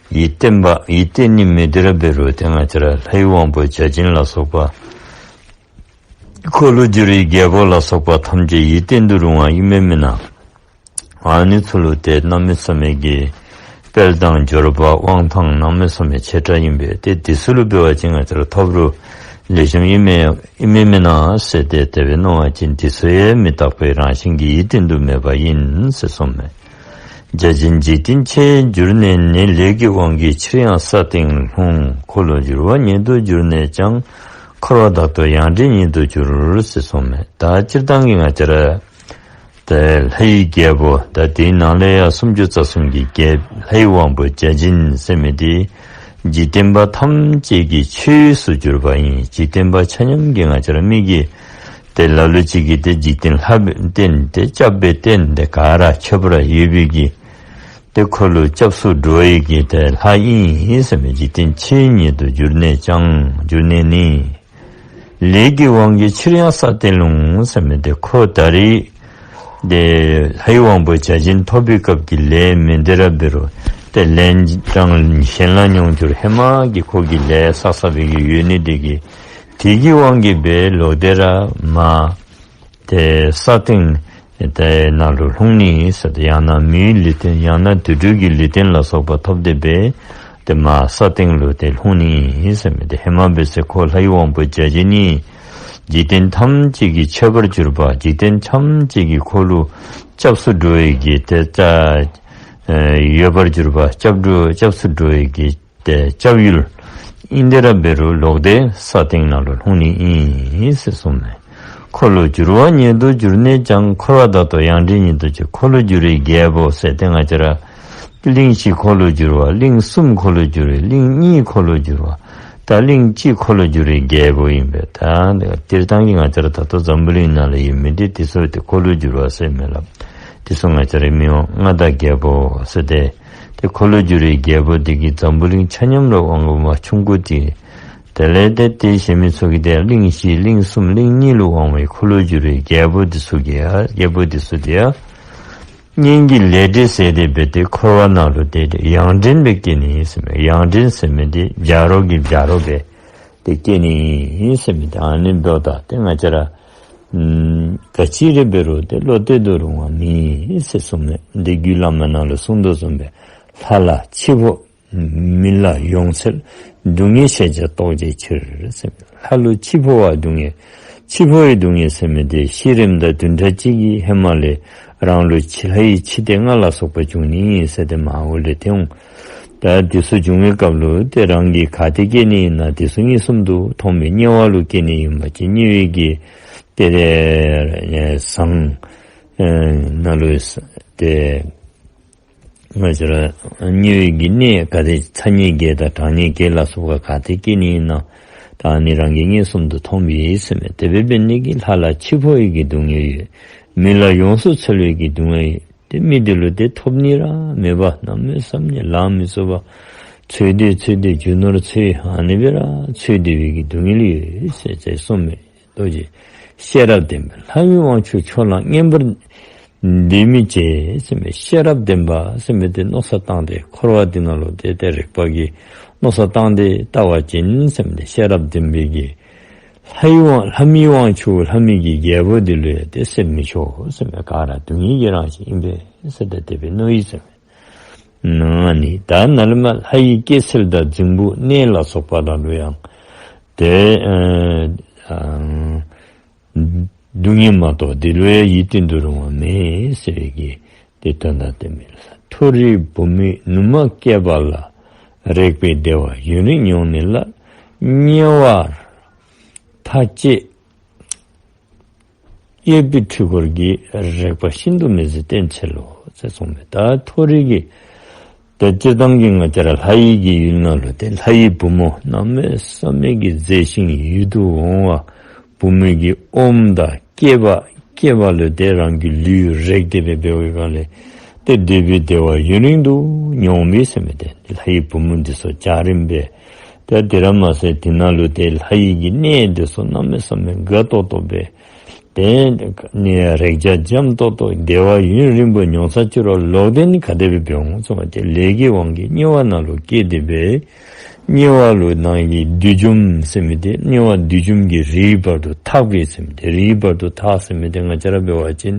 ཡིད་བརྟན་པ་ཡིད་བརྟན་ནི་མེད་དེ་ར་འབད་རུང་ཏེ་ང་བཅས་ར་ལྷའི་དབང་པོ་བརྒྱ་བྱིན་ལ་སོགས་པ་འཁོར་ལོས་སྒྱུར་བའི་རྒྱལ་པོ་ལ་སོགས་པ་ཐམས་ཅད་ཡིད་བརྟན་དུ་རུང་བ་ཨིན་མས་མེན་ན། ཨ་ནི་ཚུ་ལུ་ཏེ་གནམ་མེད་ས་མེད་ཀྱི་དཔལ་དང་འབྱོར་པ་དབང་ཐང་གནམ་མེད་ས་མེད་ཆེ་དྲགས་ཨིན་པས། ཏེ་འདི་ཚུ་ལུ་འབད་བ་ཅིན་ང་བཅས་ར་ཐོབ་རུང་ལེགས་ཤོམ་ཨིན་མས་ཨིན་མས་མེན་ན་ཟེར་ཏེ་དེ་སྦེ་མནོ་བ་ཅིན་འདི་ཚུ་ཡང་མི་རྟག་པའི་རང་བཞིན་གྱིས་ཡིད་བརྟན་དུ་མེད་པ་ཨིན་ཟེར་གསུངས་མས། བརྒྱ་བྱིན་འཇིག་རྟེན་ཆེ་གྱུར་ནས་ནི། ལས་ཀྱི་དབང་གིས་ཕྱིར་ཡང་ས་སྟེང་ལྷུང་། འཁོར་ལོས་སྒྱུར་བ་ཉིད་དུ་གྱུར་ནས་ཀྱང་། འཁོར་བ་དག་ཏུ་ཡང་འདྲེན་ཉིད་དུ་གྱུར་ཟེར་གསུངས་མས། ད་སྤྱིར་བཏང་གི་ང་བཅས་ར་ཏེ་ལྷའི་རྒྱལ་པོ་ད་དེའི་ནང་ལས་ཡང་སུམ་ཅུ་རྩ་གསུམ་གྱི་རྒྱལ་ལྷའི་དབང་པོ་བརྒྱ་བྱིན་ཟེར་མི་འདི་འཇིག་རྟེན་པ་ཐམས་ཅད་ཀྱི་ཆོས་སུ་གྱུར་པ་ཨིན། འཇིག་རྟེན་པ་ཆ་མཉམ་གྱིས་ང་བཅས་ར་མི་གིས་ཏེ་ལ་ལུ་ཅིག་གིས་ཏེ་འཇིག་རྟེན་ལྷ་སྦེ་བསྟེན་ཏེ་སྐྱབས་སྦེ་བསྟེན་ཏེ་ག་ར་ཁྱད་པར་ཡོད་པའི་གི་ཏེ་འཁོར་ལོས་སྐྱབས་སུ་འགྲོ་བའི་གི་ཏེ་ལྷ་ཨིན་ཟེར་མི་འཇིག་རྟེན་ཆེ་ཉིད་དུ་གྱུར་ནས་ཀྱང་གྱུར་ནས་ནི། ལས་ཀྱི་དབང་གིས་ཕྱིར་ཡང་ས་སྟེང་ལྷུང་ཟེར་མི་འདི་ཁོ་ད་རེས་ཏེ་ལྷའི་དབང་པོ་བརྒྱ་བྱིན་ཐོབ་པའི་སྐབས་ཀྱི་ལས་མིན་འདི་ར་འབད་རུང་ཏེ་ལན་གྲངས་གཞན་ལ་མྱོང་འགྱུར་ཧེ་མ་གི་ཁོ་གི་ལས་བསགས་བསགས་པའི་གི་ཡོད་ནི་འདི་གིས་དེ་གི་དབང་གིས་སྦེ་ལོག་སྟེ་ར་མ་ཏེ་ས་སྟེང་དེ་ནང་ལུ་ལྷུང་ནི་ཟེར་ཏེ་ཡང་ན་མིའི་ལུས་རྟེན་ཡང་ན་དུད་འགྲོའི་གི་ལུས་རྟེན་ལ་སོགས་པ་ཐོབ་སྟེ་སྦེ་ཏེ་མ་ས་སྟེང་ལུ་ཏེ་ལྷུང་ནི་ཟེར་མི་འདི་ཧེ་མ་འབད་ཟེར་ཁོ་ལྷའི་དབང་པོ་བརྒྱ་བྱིན་ནི་འཇིག་རྟེན་ཐམས་ཅད་ཀྱི་ཁྱད་པར་གྱུར་པ་འཇིག་རྟེན་ཐམས་ཅད་ཀྱི་འཁོར་ལོས་སྐྱབས་སུ་འགྲོ་བའི་གི་ཏེ་ད་ཡོད་པར་གྱུར་པ་སྐྱབས་འགྲོ་སྐྱབས་སུ་འགྲོ་བའི་གི་ཏེ་སྐྱབས་ཡུལ་ཨིན་ཏེ་ར་འབད་རུང་ལོག་སྟེ་ས་སྟེང་ནང་ལུ་ལྷུང་ནི་ཨིན་ཟེར་གསུངས་མས། འཁོར་ལོས་སྒྱུར་བ་ཉིད་དུ་གྱུར་ནས་ཀྱང་། འཁོར་བ་དག་ཏུ་ཡང་འདྲེན་ཉིད་དུ་གྱུར། འཁོར་ལོས་སྒྱུར་བའི་རྒྱལ་པོ་ཟེར་ཏེ་ང་བཅས་ར་གླིང་བཞི་འཁོར་ལོས་སྒྱུར་བ་གླིང་གསུམ་འཁོར་ལོས་སྒྱུར་བའི་གླིང་གཉིས་འཁོར་ལོས་སྒྱུར་བ་ད་གླིང་གཅིག་འཁོར་ལོས་སྒྱུར་བའི་རྒྱལ་པོ་ཨིན་པས། ད་སྤྱིར་བཏང་གི་ང་བཅས་ར་ད་ལྟོ་འཛམ་བུ་གླིང་ནང་ལུ་ཡོད་མི་འདི་དེ་ཚུ་ཏེ་འཁོར་ལོས་སྒྱུར་བ་ཟེར་མི་ལགས། དེ་ཚུ་ང་བཅས་ར་མི་དབང་མངའ་བདག་རྒྱལ་པོ་ཟེར་ཏེ་ཏེ་འཁོར་ལོས་སྒྱུར་བའི་རྒྱལ་པོ་འདི་གིས་འཛམ་བུ་གླིང་ཆ་མཉམ་ལུ་དབང་བསྒོམ་པ་ཆུང་ཀུ་ཅིག། དེ་ལས་ཏེ་དེ་གཞན་མི་ཚུ་གིས་ཏེ་གླིང་བཞི་གླིང་གསུམ་གླིང་གཉིས་ལུ་དབང་བའི་འཁོར་ལོས་སྒྱུར་བའི་རྒྱལ་པོ་འདི་ཚུ་གིས་ཡང་རྒྱལ་པོ་འདི་ཚུ་ཏེ་ཡང་གཉེན་གྱི་ལས་འབྲེལ་ཟེར་ཏེ་འབད་དེ་འཁོར་བ་ནང་ལུ་ཏེ་ཡང་འདྲེན་སྦེ་སྐྱེ་ནི་ཟེར་མས། ཡང་འདྲེན་ཟེར་མི་འདི་བྱ་རོག་གི་བྱ་རོག་སྦེ་ཏེ་སྐྱེ་ནི་ཨིན་ཟེར་མི་འདི་ཨ་ནི་འབདཝ་ད་ཏེ་ང་བཅས་ར་ཨམ་ག་ཅི་ར་འབད་རུང་ཏེ་བློ་གཏད་དུ་རུང་བ་མེད་ཟེར་གསུངས་མས། འདི་རྒྱུད་བླ་མ་ནང་ལུ་གསུངས་དོ་བཟུམ་སྦེ་ལྷ་ལ་འཆི་འཕོ་མི་ལ་ཡོངས་འཚོལ། སྡུག་བསྔལ་ཤེས་བྱ་རྟོགས་བྱའི་ཕྱིར་ཟེར་མས། ལྷ་ལུ་འཆི་འཕོ་བ་སྡུག་བསྔལ་འཆི་འཕོ་བའི་སྡུག་བསྔལ་ཟེར་མི་འདི་ཤི་རནམ་ད་བདུན་ཕྲག་གཅིག་གི་ཧེ་མ་ལས་རང་ལུ་འཆི་ལྷའི་འཆི་ལྟས་ལྔ་ལ་སོགས་པ་འབྱུང་ནི་ཟེར་ཏེ་མར་འོག་ལས་ཏེ་འོང་། ད་དེ་ཚུ་བྱུང་བའི་སྐབས་ལུ་ཏེ་རང་གིས་ག་ཏེ་སྐྱེ་ནི་ཨིན་ན་དེ་ཚུ་མངོན་སུམ་དུ་མཐོང་བའི་དམྱལ་བ་ལུ་སྐྱེ་ནི་ཨིན་པ་ཅིན་དམྱལ་བའི་གི་ཏེ་ཟངས་ནང་ལུ་ཏེ་ང་བཅས་ར་དམྱལ་བའི་གི་གནས་ག་ཏེ་ཚ་དམྱལ་བརྒྱད་དང་གྲང་དམྱལ་བརྒྱད་ལ་སོགས་པ་ག་ཏེ་སྐྱེ་ནི་ཨིན་ན་ད་ཨ་ནི་རང་གིས་མངོན་སུམ་དུ་མཐོང་བའི་ཟེར་མས། དེ་འབད་ནི་འདི་གིས་ལྷ་ལ་འཆི་འཕོ་བའི་གི་སྡུག་བསྔལ་ཡོད། མི་ལ་ཡོངས་སུ་འཚོལ་བའི་གི་སྡུག་བསྔལ་ཡོད། ཏེ་མི་དེ་ལུ་ཏེ་ཐོབ་ནི་ར་མེད་པ་གནམ་མེད་ས་མེད་ལང་མི་ཚུགས་པ་འཚོལ་ཏེ་འཚོལ་ཏེ་རྒྱུ་ནོར་འཚོལ་ཨ་ནི་སྦེ་ར་འཚོལ་སྡོད་པའི་གི་སྡུག་བསྔལ་ཡོད་ཟེར་ཟེར་གསུངས་མས། རྡོ་རྗེ་ཤེས་རབ་ལྡན་པས། ལྷ་ཡི་དབང་ཕྱུག་མཆོག་ལ་མངོན་པར་འདུད་མི་བྱེད་ཟེར་མས། ཤེས་རབ་ལྡན་པ་ཟེར་མི་དེ་མནོ་བསམ་བཏང་སྟེ་འཁོར་བ་འདི་ནང་ལུ་ཏེ་ཏེ་རིག་པ་གིས་མནོ་བསམ་བཏང་སྟེ་བལྟ་བ་ཅིན་ཟེར་མི་དེ་ཤེས་རབ་ལྡན་པའི་གི་ལྷ་ཡི་དབང་ལྷ་མིའི་དབང་ཕྱུག་ལྷ་མི་གི་རྒྱལ་པོ་འདི་ལུ་ཡང་ཏེ་སེམས་མི་ཤོར་ཟེར་མས། ག་ར་སྡུག་བསྔལ་གྱི་རང་བཞིན་ཨིན་པས་ཟེར་ཏེ་དེ་སྦེ་མནོ་ཡི་ཟེར་མས། ཨ་ནི་ད་ནཱ་ལས་མར་ལྷ་ཡི་སྐྱེད་ཚལ་དང་རྫིང་བུ་གནས་ལ་སོགས་པ་ལ་ལུ་ཡང་ཏེ་ཨ་སྡུག་བསྔལ་མ་གཏོགས་དེ་ལུ་ཡང་ཡིད་བརྟན་དུ་རུང་བ་མེད་ཟེར་བའི་གི་ཏེ་དོན་དག་དེ་མས། མཐོ་རིས་བུ་མོའི་ནུ་མ་སྐྱེས་པ་ལ། རེག་པའི་བདེ་བ་ཡུན་རིང་མྱོང་ནི་ལ། དམྱལ་བར་ཐག་བཅད་གཡས་པའི་འཁྲུལ་འཁོར་གྱིས། རེག་པ་ཤིན་ཏུ་མི་བཟད་བསྟེན་འཚལ་ལོ། ཟེར་གསུངས་མས། ད་མཐོ་རིས་ཀྱི་ད་སྤྱིར་བཏང་གི་ང་བཅས་ར་ལྷ་ཡི་གི་ཡུལ་ནང་ལུ་ཏེ་ལྷ་ཡི་བུ་མོ་གནམ་མེད་ས་མེད་ཀྱི་མཛེས་ཤིང་ཡིད་དུ་འོང་བ་བུ་མོ་གི་ཨོམ་དང་སྐྱེས་པ་སྐྱེས་པ་ལུ་ཏེ་རང་གི་ལུས་རེག་སྟེ་སྦེ་འབད་བའི་སྒང་ལས་ཏེ་བདེ་བའི་བདེ་བ་ཡུན་རིང་དུ་མྱོང་བས་ཟེར་མས། ཏེ་ལྷ་ཡི་བུ་མོ་འདི་ཚུ་འཇའ་རིསམོ་སྦེ་ཏེ་དེ་ར་མ་ཟད་དེ་ནང་ལུ་ཏེ་ལྷ་ཡི་གི་གནས་འདི་ཚུ་གནམ་མེད་ས་མེད་དགའ་ཏོག་ཏོ་སྦེ་ཏེ་ནི་རེག་བྱ་འཇམ་ཏོག་ཏོ་བདེ་བ་ཡུན་རིང་པོ་མྱོང་ས་ཅིག་རུང་ལོག་སྟེ་ནི་ག་དེ་སྦེ་འབད་འོང་གསུངས་པ་ཅིན་ལས་ཀྱི་དབང་གིས་དམྱལ་བ་ནང་ལུ་སྐྱེས་ཏེ་སྦེ་དམྱལ་བ་ལུ་ནང་གི་བསྡུས་འཇོམས་ཟེར་མི་དེ་དམྱལ་བ་བསྡུས་འཇོམས་ཀྱི་རིའི་བར་དུ་འཐག་པས་ཟེར་མི་དེ་རིའི་བར་དུ་འཐག་ཟེར་མི་དེ་ང་བཅས་ར་འབད་བ་ཅིན་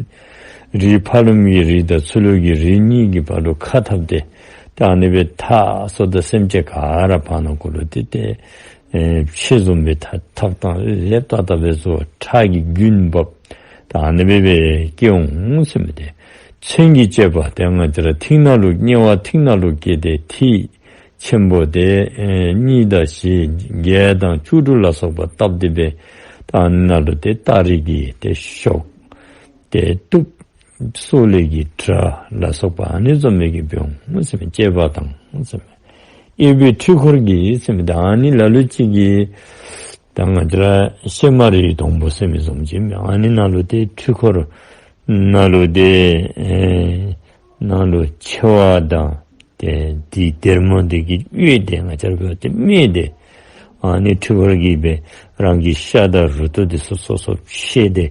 རིའི་ཕ་ལུམ་གྱི་རི་དང་ཚུ་ལུ་གི་རི་གཉིས་ཀྱི་བར་དུ་ཁ་འཐབ་སྟེ་ད་ཨ་ནི་སྦེ་འཐག་སོ་ད་སེམས་ཅན་ག་ར་ཕར་ནང་འཁོད་ལུ་ཏེ་ཏེ་ཨེ་ཕྱེ་བཟུམ་སྦེ་འཐག་འཐག་ད་ལེབ་ཏག་ཏ་སྦེ་བཟོ་ཁྲག་གི་རྒྱུན་འབབ་ད་ཨ་ནི་སྦེ་སྦེ་སྐྱེ་འོང་ཟེར་མི་དེ། མཚོན་གྱིས་གཅོད་པ་དེ་ང་བཅས་ར་ཐིག་ནང་ལུ་དམྱལ་བ་ཐིག་ནང་ལུ་སྐྱེས་ཏེ་ཐིག་ཆེན་པོ་དེ་ཨེ་གཉིས་དང་བཞི་བརྒྱད་དང་བཅུ་དྲུག་ལ་སོགས་པ་བཏབ་སྟེ་སྦེ་ད་ཨ་ནི་ནང་ལུ་ཏེ་སྟ་རེ་གི་ཏེ་གཤོག་ཏེ་གཏུབ་སོག་ལེ་གི་སྒྲ་ལ་སོགས་པ་ཨ་ནི་བཟུམ་མའི་གིས་འབད་འོང་ཟེར་མས། གཅོད་པ་དང་ཟེར་མས། གཡས་པའི་འཁྲུལ་འཁོར་གྱིས་ཟེར་མི་ད་ཨ་ནི་ལ་ལུ་ཅིག་གིས་ད་ང་བཅས་ར་གཤེད་མ་རིའི་སྡོང་པོ་ཟེར་མི་བཟུམ་ཅིག་མས། ཨ་ནི་ནང་ལུ་ཏེ་འཁྲུལ་འཁོར་ནང་ལུ་ཏེ་ཨེ་ནང་ལུ་མཆེ་བ་དང་ཏེ་དེའི་སྡེར་མོ་འདི་གིས་གཡོས་ཏེ་ང་བཅས་ར་འབད་བ་ཏེ་རྨོས་ཏེ་ཨ་ནི་འཁྲུལ་འཁོར་གྱིས་སྦེ་རང་གི་ཤ་དང་རུ་ཏོ་འདི་ཚུ་སོ་སོ་བཤས་ཏེ་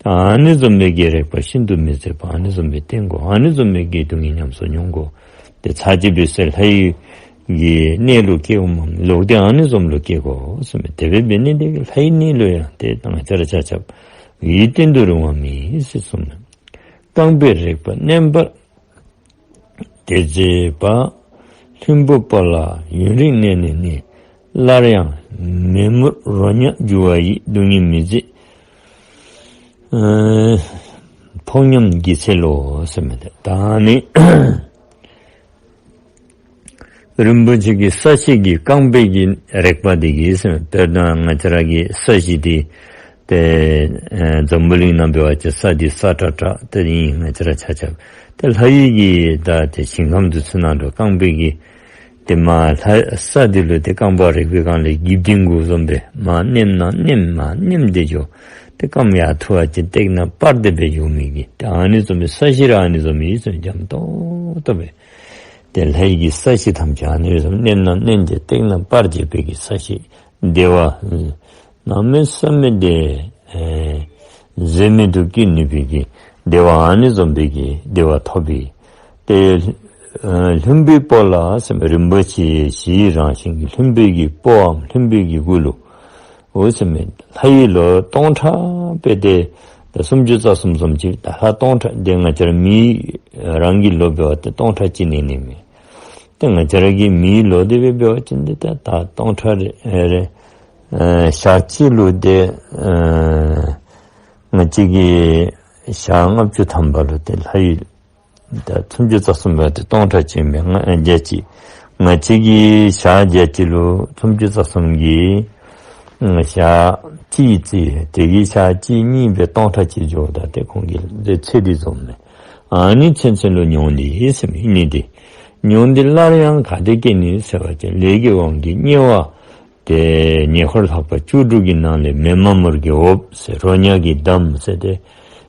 ཨ་ནི་བཟུམ་མའི་གི་རེག་པ་ཤིན་ཏུ་མི་བཟད་པ་ཨ་ནི་བཟུམ་སྦེ་བསྟེན་དགོ། ཨ་ནི་བཟུམ་མའི་གི་སྡུག་བསྔལ་ཉམས་སུ་མྱོང་དགོ། ཏེ་ཚར་གཅིག་འབད་ཟེར་ལྷ་ཡི་གི་གནས་ལུ་སྐྱེ་འོངམ་ལོག་སྟེ་ཨ་ནི་བཟུམ་ལུ་སྐྱེ་དགོ་གསུངས་མས། དེ་སྦེ་འབད་ནི་དེ་གིས་ལྷ་ཡི་གནས་ལུ་ཡང་ཏེ་ང་བཅས་ར་ཆ་ཁྱབ་ཡིད་བརྟན་དུ་རུང་བ་མེད་ཟེར་གསུངས་མས། རྐང་པའི་རེག་པ་མནན་པར་དེ་མཛད་པ། ལྷུན་པོ་པོ་ལ་ཡུན་རིང་གནས་ནས་ནི། སླར་ཡང་མེ་མུར་རོ་མྱགས་རྒྱུ་བ་ཡི། སྡུག་བསྔལ་མི་བཟད་ཨ་ཕོག་སྙམ་བགྱིད་འཚལ་ལོ་ཟེར་མི་དེ། ད་ནི་རིན་པོ་ཆེ་གི་ས་གཞི་གི་རྐང་པའི་གི་རེག་པ་དེ་གིས་ཟེར་མི་དེ། ད་ང་བཅས་ར་གི་ས་གཞི་དེ་ཏེ་ཨེ་འཛམ་བུ་གླིང་ནང་འབད་བ་ཅིན་ས་འདི་སྲ་ཀྲག་ཀྲ་ཏེ་ཨིན། ང་བཅས་ར་ཆ་ཁྱབ་ཏེ་ལྷ་ཡི་གི་ད་ཏེ་ཞིང་ཁམས་འདི་ཚུ་ནང་ལུ་རྐང་པའི་གི་ཏེ་མར་ལྷ་ས་འདི་ལུ་ཏེ་རྐང་པ་རེག་པའི་སྒང་ལས་གིབ་ལྡིང་དགོཔ་བཟུམ་སྦེ་མར་མནན་ན་མནན་མར་མནན་ཏེ་འགྱོ། ཏེ་རྐངམ་ཡར་འཐུ་བ་ཅིན་སྟེང་ནང་སྤར་ཏེ་སྦེ་འགྱོ་མི་གི་ཏེ་ཨ་ནི་བཟུམ་སྦེ་ས་གཞི་ར་ཨ་ནི་བཟུམ་ཨིན་ཟེར་འཇམ་ཏོག་ཏོ་སྦེ། ཏེ་ལྷ་ཡི་གི་ས་གཞི་ཐམས་ཅད་ཨ་ནི་བཟུམ་མནན་ན་མནན་ཏེ་སྟེང་ནང་སྤར་ཏེ་སྦེ་གི་ས་གཞི་བདེ་བ་གནམ་མེད་ས་མེད་ཏེ་ཨེ་ཟད་མི་དུ་སྐྱེ་ནུས་པའི་གི་བདེ་བ་ཨ་ནི་བཟུམ་སྦེ་གི་བདེ་བ་ཐོབ་པའི། ཏེ་ཨེ་ལྷུན་པོའི་སྤོ་ལ་ཟེར་མི་རིན་པོ་ཆེ་བཞིའི་རང་བཞིན་གྱི་ལྷུན་པོའི་གི་སྤོའམ་ལྷུན་པོའི་གི་སྐུ་ལུ་འོ་ཟེར་མི་ལྷ་ཡི་ལོ་སྟོང་ཕྲག་སྦེ་ཏེ་ད་སུམ་ཅུ་རྩ་གསུམ་ཙམ་ཅིག་ད་ལྷ་སྟོང་ཕྲག་ཏེ་ང་བཅས་ར་མི་རང་གི་ལོ་འབད་བ་ཏེ་སྟོང་ཕྲག་གཅིག་ནི་ནི་མས། ཏེ་ང་བཅས་ར་གི་མིའི་ལོ་དེ་སྦེ་འབད་བ་ཅིན་ཏེ་ད་ད་སྟོང་ཕྲག་རེ་རེ་ཨེ་ཞག་གཅིག་ལུ་ཏེ་ཨེ་ང་བཅས་ཀྱི་ཞག་ལྔ་བཅུ་ཐམ་པ་ལུ་ཏེ་ལྷ་ཡི་ད་སུམ་ཅུ་རྩ་གསུམ་པ་ཏེ་སྟོང་ཕྲག་གཅིག་མེན་ང་ཨེ་བརྒྱ་གཅིག་ ང་བཅས་ཀྱི་ཞག་བརྒྱད་ཅུ་ལུ་སུམ་ཅུ་རྩ་གསུམ་གྱི་ཞག་གཅིག་རྩིས། དེ་གི་ཞག་གཅིག་གཉིས་སྦེ་སྟོང་ཕྲག་གཅིག་འགྱོཝ་ད་ཏེ་ཁོང་གིས་ཏེ་ཚེ་འདི་བཟུངམ་མས། ཨ་ནི་ཚུན་ཚོད་ལུ་ཉོན་འདི་ཟེར་མི་ཨིན་ནི་འདི། ཉོན་འདི་སླར་ཡང་ག་ཏེ་སྐྱེ་ནི་ཟེར་བ་ཅིན་ལས་ཀྱི་དབང་གིས་དམྱལ་བ་ཏེ་ཉེ་འཁོར་ལྷག་པ་བཅུ་དྲུག་གི་ནང་ལས་མེ་མ་མུར་གྱི་འོབས་ཟེར་རོ་མྱགས་ཀྱི་འདམ་ཟེར་ཏེ།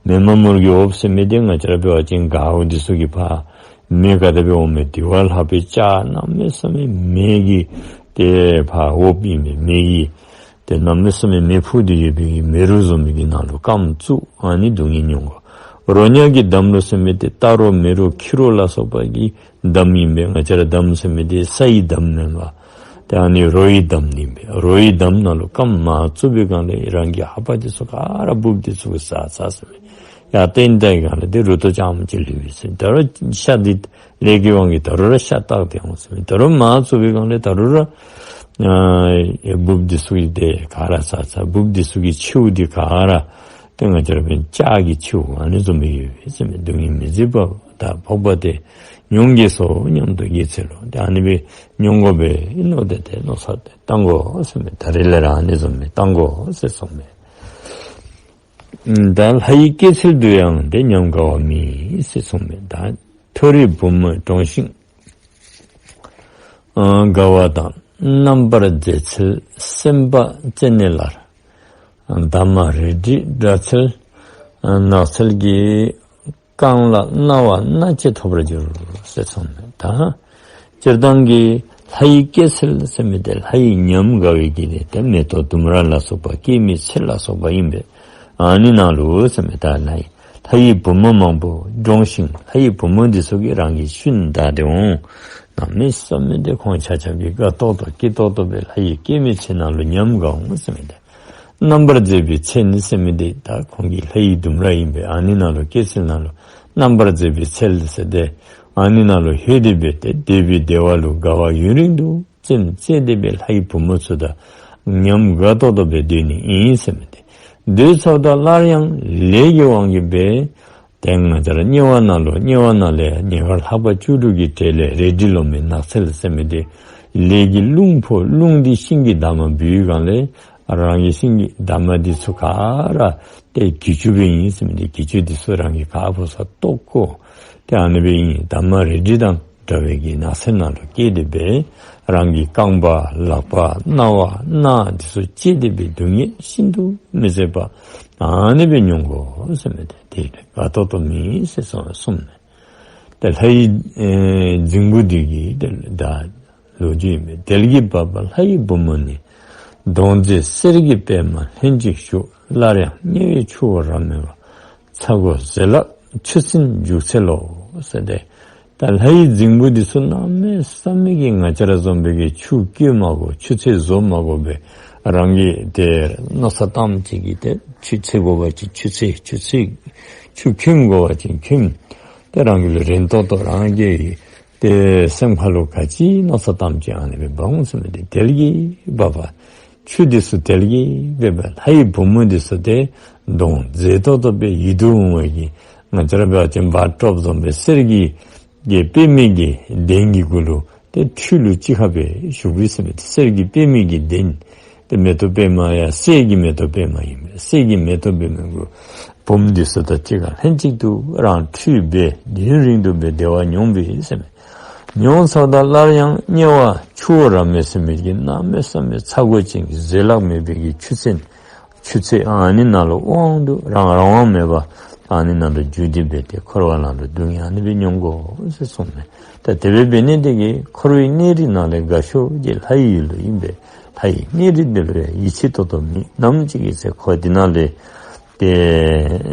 མེ་མ་མུར་གྱི་འོབས་ཟེར་མི་འདི་ང་བཅས་ར་འབད་བ་ཅིན་གའུ་འདི་ཚུ་གིས་ཕར་མེ་ག་དེ་སྦེ་འོང་མི་འདི་བ་ལྷག་པའི་ལྕགས་གནམ་མེད་ས་མེད་མེ་གི་ཏེ་ཕར་འོབས་ཨིན་པས། མེ་གི་ཏེ་གནམ་མེད་ས་མེད་མེ་ཕུ་སྟེ་ཡོད་པའི་གི་མེ་རུ་བཟུམ་མའི་གི་ནང་ལུ་རྐངམ་བཙུགས། ཨ་ནི་སྡུག་བསྔལ་མྱོང་དགོ། རོ་མྱགས་ཀྱི་འདམ་ལུ་ཟེར་མི་འདི་རྟ་རོ་མེ་རོ་ཁྱི་རོ་ལ་སོགས་པ་གི་འདམ་ཨིན་པས། ང་བཅས་ར་འདམ་ཟེར་མི་འདི་སའི་འདམ་མེན་པར་ཏེ་ཨ་ནི་རོའི་འདམ་ཨིན་པས། རོའི་འདམ་ནང་ལུ་རྐངམ་མར་བཙུགས་པའི་སྒང་ལས་རང་གི་ལྷ་པ་འདི་ཚུ་ག་ར་འབུཔ་འདི་ཚུ་གིས་ཟ་ཟ་ཟེར་མས། ཡར་བཏོན་བཏང་པའི་སྒང་ལས་ཏེ་རུ་ཏོ་རྐྱངམ་ཅིག་ལུས་པས་ཟེར། ད་རུང་ཤ་འདི་ལས་ཀྱི་དབང་གིས་ད་རུང་ར་ཤ་བཏགས་ཏེ་འོང་ཟེར་མས། ད་རུང་མར་བཙུགས་པའི་སྒང་ལས་ད་རུང་ར་ཨ་འབུཔ་འདི་ཚུ་གིས་ཏེ་ག་ར་ཟ་ཟ། འབུཔ་འདི་ཚུ་གི་མཆེཝ་འདི་ག་ར་ཏེ་ང་བཅས་ར་འབད་བ་ཅིན་ལྕགས་ཀྱི་མཆེཝ་ཨ་ནི་བཟུམ་སྦེ་ཡོད་པས་ཟེར་མས། སྡུག་བསྔལ་མི་བཟད་པ་ད་འཕགས་པ་དེ་མྱོང་གེ་སོ་སྙམ་དུ་དགེ་ཚུལ་ལོ། ཏེ་ཨ་ནི་སྦེ་མྱོང་དགོ་པས་མནོ་སྟེ་ཏེ་མནོ་བསམ་ཏེ་བཏང་དགོ་ཟེར་མས། ད་རིས་ལས་ར་ཨ་ནི་བཟུམ་སྦེ་བཏང་དགོ་ཟེར་གསུངས་མས། ད་ལྷ་ཡི་སྐྱེད་ཚལ་དུ་ཡང་ཏེ་ཉམས་དགའ་བ་མེད་ཟེར་གསུངས་མས། ད་མཐོ་རིས་བུ་མོ་འབྲོངས་ཤིང་དགའ་བ་དང་། རྣམ་པར་མཛེས་ཚལ་སེམས་དཔའ་ཙནྡན་ལ། འདབ་མ་རལ་གྲི་འདྲ་ཚལ་ནགས་ཚལ་གྱི། རྐང་ལག་རྣ་བ་སྣ་ལྕེ་ཐོབ་པར་འགྱུར་ཟེར་གསུངས་མས། ད་སྤྱིར་བཏང་གི་ལྷ་ཡི་སྐྱེད་ཚལ་ཟེར་མི་འདི་ལྷ་ཡི་ཉམས་དགའ་བའི་གི་ཏེ་མེ་ཏོག་ལྡུམ་ར་ལ་སོགས་པ་སྐྱེད་མོས་ཚལ་ལ་སོགས་པ་ཨིན་པས། ཨ་ནི་ནང་ལུ་ཟེར་མས། ད་ལྷ་ཡི་ལྷ་ཡི་བུ་མོ་མང་པོ་འབྲོངས་ཤིང་ལྷ་ཡི་བུ་མོ་འདི་ཚུ་གིས་རང་གི་ཤུལ་བདའ་སྟེ་འོང་། གནམ་མེད་ས་མེད་ཏེ་ཁོང་ཆ་ཁྱབ་ཀྱིས་དགའ་ཏོག་ཏོ་སྐྱིད་ཏོག་ཏོ་སྦེ་ལྷ་ཡི་སྐྱེད་མོས་ཚལ་ནང་ལུ་ཉམས་དགའ་འོང་ཟེར་མས། ཏེ་རྣམ་པར་མཛེས་པའི་ཚལ་ནི་ཟེར་མི་འདི་ད་ཁོང་གི་ལྷ་ཡི་ལྡུམ་ར་ཨིན་པས། ཨ་ནི་ནང་ལུ་སྐྱེད་ཚལ་ནང་ལུ་རྣམ་པར་མཛེས་པའི་ཚལ་ཟེར་ཏེ་ཨ་ནི་ནང་ལུ་ལྷོད་དེ་སྦེ་ཏེ་བདེ་བའི་བདེ་བ་ལུ་དགའ་བ་ཡུན་རིང་དུ་རྩེདམོ་རྩེ་སྟེ་སྦེ་ལྷ་ཡི་བུ་མོ་ཚུ་དང་ཉམས་དགའ་ཏོག་ཏོ་སྦེ་སྡོད་ནི་ཨིན་ཟེར་མས། ཏེ་སྡོད་ཚརཝ་ད་སླར་ཡང་ལས་ཀྱི་དབང་གིས་སྦེ་ཏེ་ང་བཅས་ར་དམྱལ་བ་ནང་ལུ་དམྱལ་བ་ནང་ལས་ཉེ་བར་ལྷག་པ་བཅུ་དྲུག་གི་གྲས་ལས་རལ་གྲི་ལོ་མའི་ནགས་ཚལ་ཟེར་མི་འདི་ལས་ཀྱི་རླུང་འཕོ། རླུང་འདི་ཤིང་གི་འདབ་མ་འབུ་བའི་སྒང་ལས་རང་གི་ཤིང་གི་འདབ་མ་འདི་ཚུ་ག་ར་ཏེ་གྱི་ཅུ་སྦེ་ཨིན་ཟེར་མི་འདི་གྱི་ཅུ་འདི་ཚུ་རང་གི་ག་ཕོ་ས་ཏོག་ཀོ་ཏེ་ཨ་ནི་སྦེ་ཨིན། འདབ་མ་རལ་གྲི་དང་འདྲ་བའི་གི་ནགས་ཚལ་ནང་ལུ་སྐྱེས་ཏེ་སྦེ་རང་གི་རྐང་པ་ལག་པ་རྣ་བ་སྣ་འདི་ཚུ་བཅད་དེ་སྦེ་སྡུག་བསྔལ་ཤིན་ཏུ་མི་བཟད་པ་ཨ་ནི་སྦེ་མྱོང་དགོ་ཟེར་མས། ཏེ་དེ་ལས་དགའ་ཏོག་ཏོ་མེད་ཟེར་གསུངས་གསུངས་མས། ཏེ་ལྷ་ཡི་ཨེ་རྫིང་བུ་འདི་གི་ཏེ་ད་ལོ་རྒྱུས་ཨིན་པས། དལ་གྱིས་འབབ་པ་ལྷ་ཡི་བུ་མོ་ནི། མདོངས་མཛེས་གསེར་གྱི་པདྨ་ལྷན་ཅིག་བཞུགས། སླར་ཡང་དམྱལ་བའི་ཆུ་བོ་རབ་མོད་པ། ཚ་གོ་ཟེ་ལག་ཆུ་སྲིན་བྱུག་ཚལ་ལོ་ཟེར་ཏེ། ད་ལྷ་ཡི་རྫིང་བུ་འདི་ཚུ་གནམ་མེད་ས་མེད་ཀྱི་ང་བཅས་ར་བཟུམ་སྦེ་གི་ཆུ་བསྐྱོད་མ་དགོ་ཆུ་ཚོད་བཟོ་མ་དགོ་པའི་རང་གི་ཏེ་མནོ་བསམ་བཏངམ་ཅིག་གིས་ཏེ་ཆུ་ཚོད་དགོ་པ་ཅིན་ཆུ་ཚོད་ཆུ་ཚོད་ཆུ་ཁྱིམ་དགོ་པ་ཅིན་ཁྱིམ་ཏེ་རང་གི་ལུ་རན་ཏོག་ཏོ་རང་གི་ཏེ་སེམས་ཁ་ལུ་ག་ཅི་མནོ་བསམ་བཏངམ་ཅིག་ཨ་ནི་སྦེ་འབབ་འོང་ཟེར་མས། ཏེ་དལ་གྱིས་འབབ་པ་ཆུ་འདི་ཚུ་དལ་གྱིས་འབབ་པ་ལྷ་ཡི་བུ་མོ་འདི་ཚུ་ཏེ་མདོངས་མཛེས་ཏོག་ཏོ་སྦེ་ཡིད་དུ་འོང་བའི་གི་ང་བཅས་ར་འབད་བ་ཅིན་བ་ཀྲོབ་བཟུམ་སྦེ་གསེར་གྱི་གི་པདྨའི་གི་གདན་གྱི་གུ་ལུ་ཏེ་ཁྲུས་ལུ་གཅིག་ཁར་སྦེ་བཞུགས་པས་ཟེར་མས། ཏེ་གསེར་གྱི་པདྨའི་གི་གདན་ཏེ་མེ་ཏོག་པདྨ་ཡང་གསེར་གྱི་མེ་ཏོག་པདྨ་ཨིན་པས། གསེར་གྱི་མེ་ཏོག་པདྨའི་གུ་བུམོ་འདི་ཚུ་དང་གཅིག་ཁར་ལྷན་ཅིག་ཏུ་རང་ཁྲུས་འབད་ཡུན་རིང་དུ་སྦེ་བདེ་བ་མྱོང་པས་ཟེར་མས། མྱོང་ཚརཝ་ད་སླར་ཡང་དམྱལ་བ་ཆུ་བོ་རབ་མོད་ཟེར་མི་གི་གནམ་མེད་ས་མེད་ཚ་གོ་ཅན་གྱི་ཟེ་ལག་མེད་པའི་གི་ཆུ་ཚན་ཆུ་ཚོད་ཨ་ནི་ནང་ལུ་དབང་དུ་རང་རང་དབང་མེད་པར་ཨ་ནི་ནང་ལུ་འཇུག་སྟེ་འབད་དེ་འཁོར་བ་ནང་ལུ་སྡུག་བསྔལ་ཨ་ནི་སྦེ་མྱོང་དགོ་ཟེར་གསུངས་མས། ད་དེ་སྦེ་འབད་ནི་དེ་གིས་འཁོར་བའི་གནས་རིས་ནང་ལས་དགའ་ཤོས་ཀྱི་ལྷ་ཡི་ཡུལ་ལུ་ཨིན་པས། ལྷ་ཡི་གནས་རིས་འདི་ལུ་ཡང་ཡིད་ཆེས་ཏོག་ཏོ་མེད། ནམ་ཅིག་གི་ཚེ་ཁོ་འདི་ནང་ལས་ཏེ་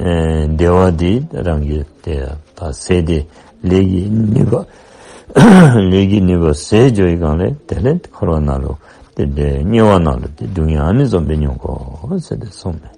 ཨེ་བདེ་བ་འདི་རང་གིས་ཏེ་ད་ཟད་དེ་ལས་ཀྱི་ནུས་པ་ལས་ཀྱི་ནུས་པ་ཟད་འགྱོ་བའི་སྒང་ལས་དེ་ལས་འཁོར་བ་ནང་ལུ་ཏེ་དེ་དམྱལ་བ་ནང་ལུ་ཏེ་སྡུག་བསྔལ་ཨ་ནི་བཟུམ་སྦེ་མྱོང་དགོ་ཟེར་ཏེ་གསུངས་མས།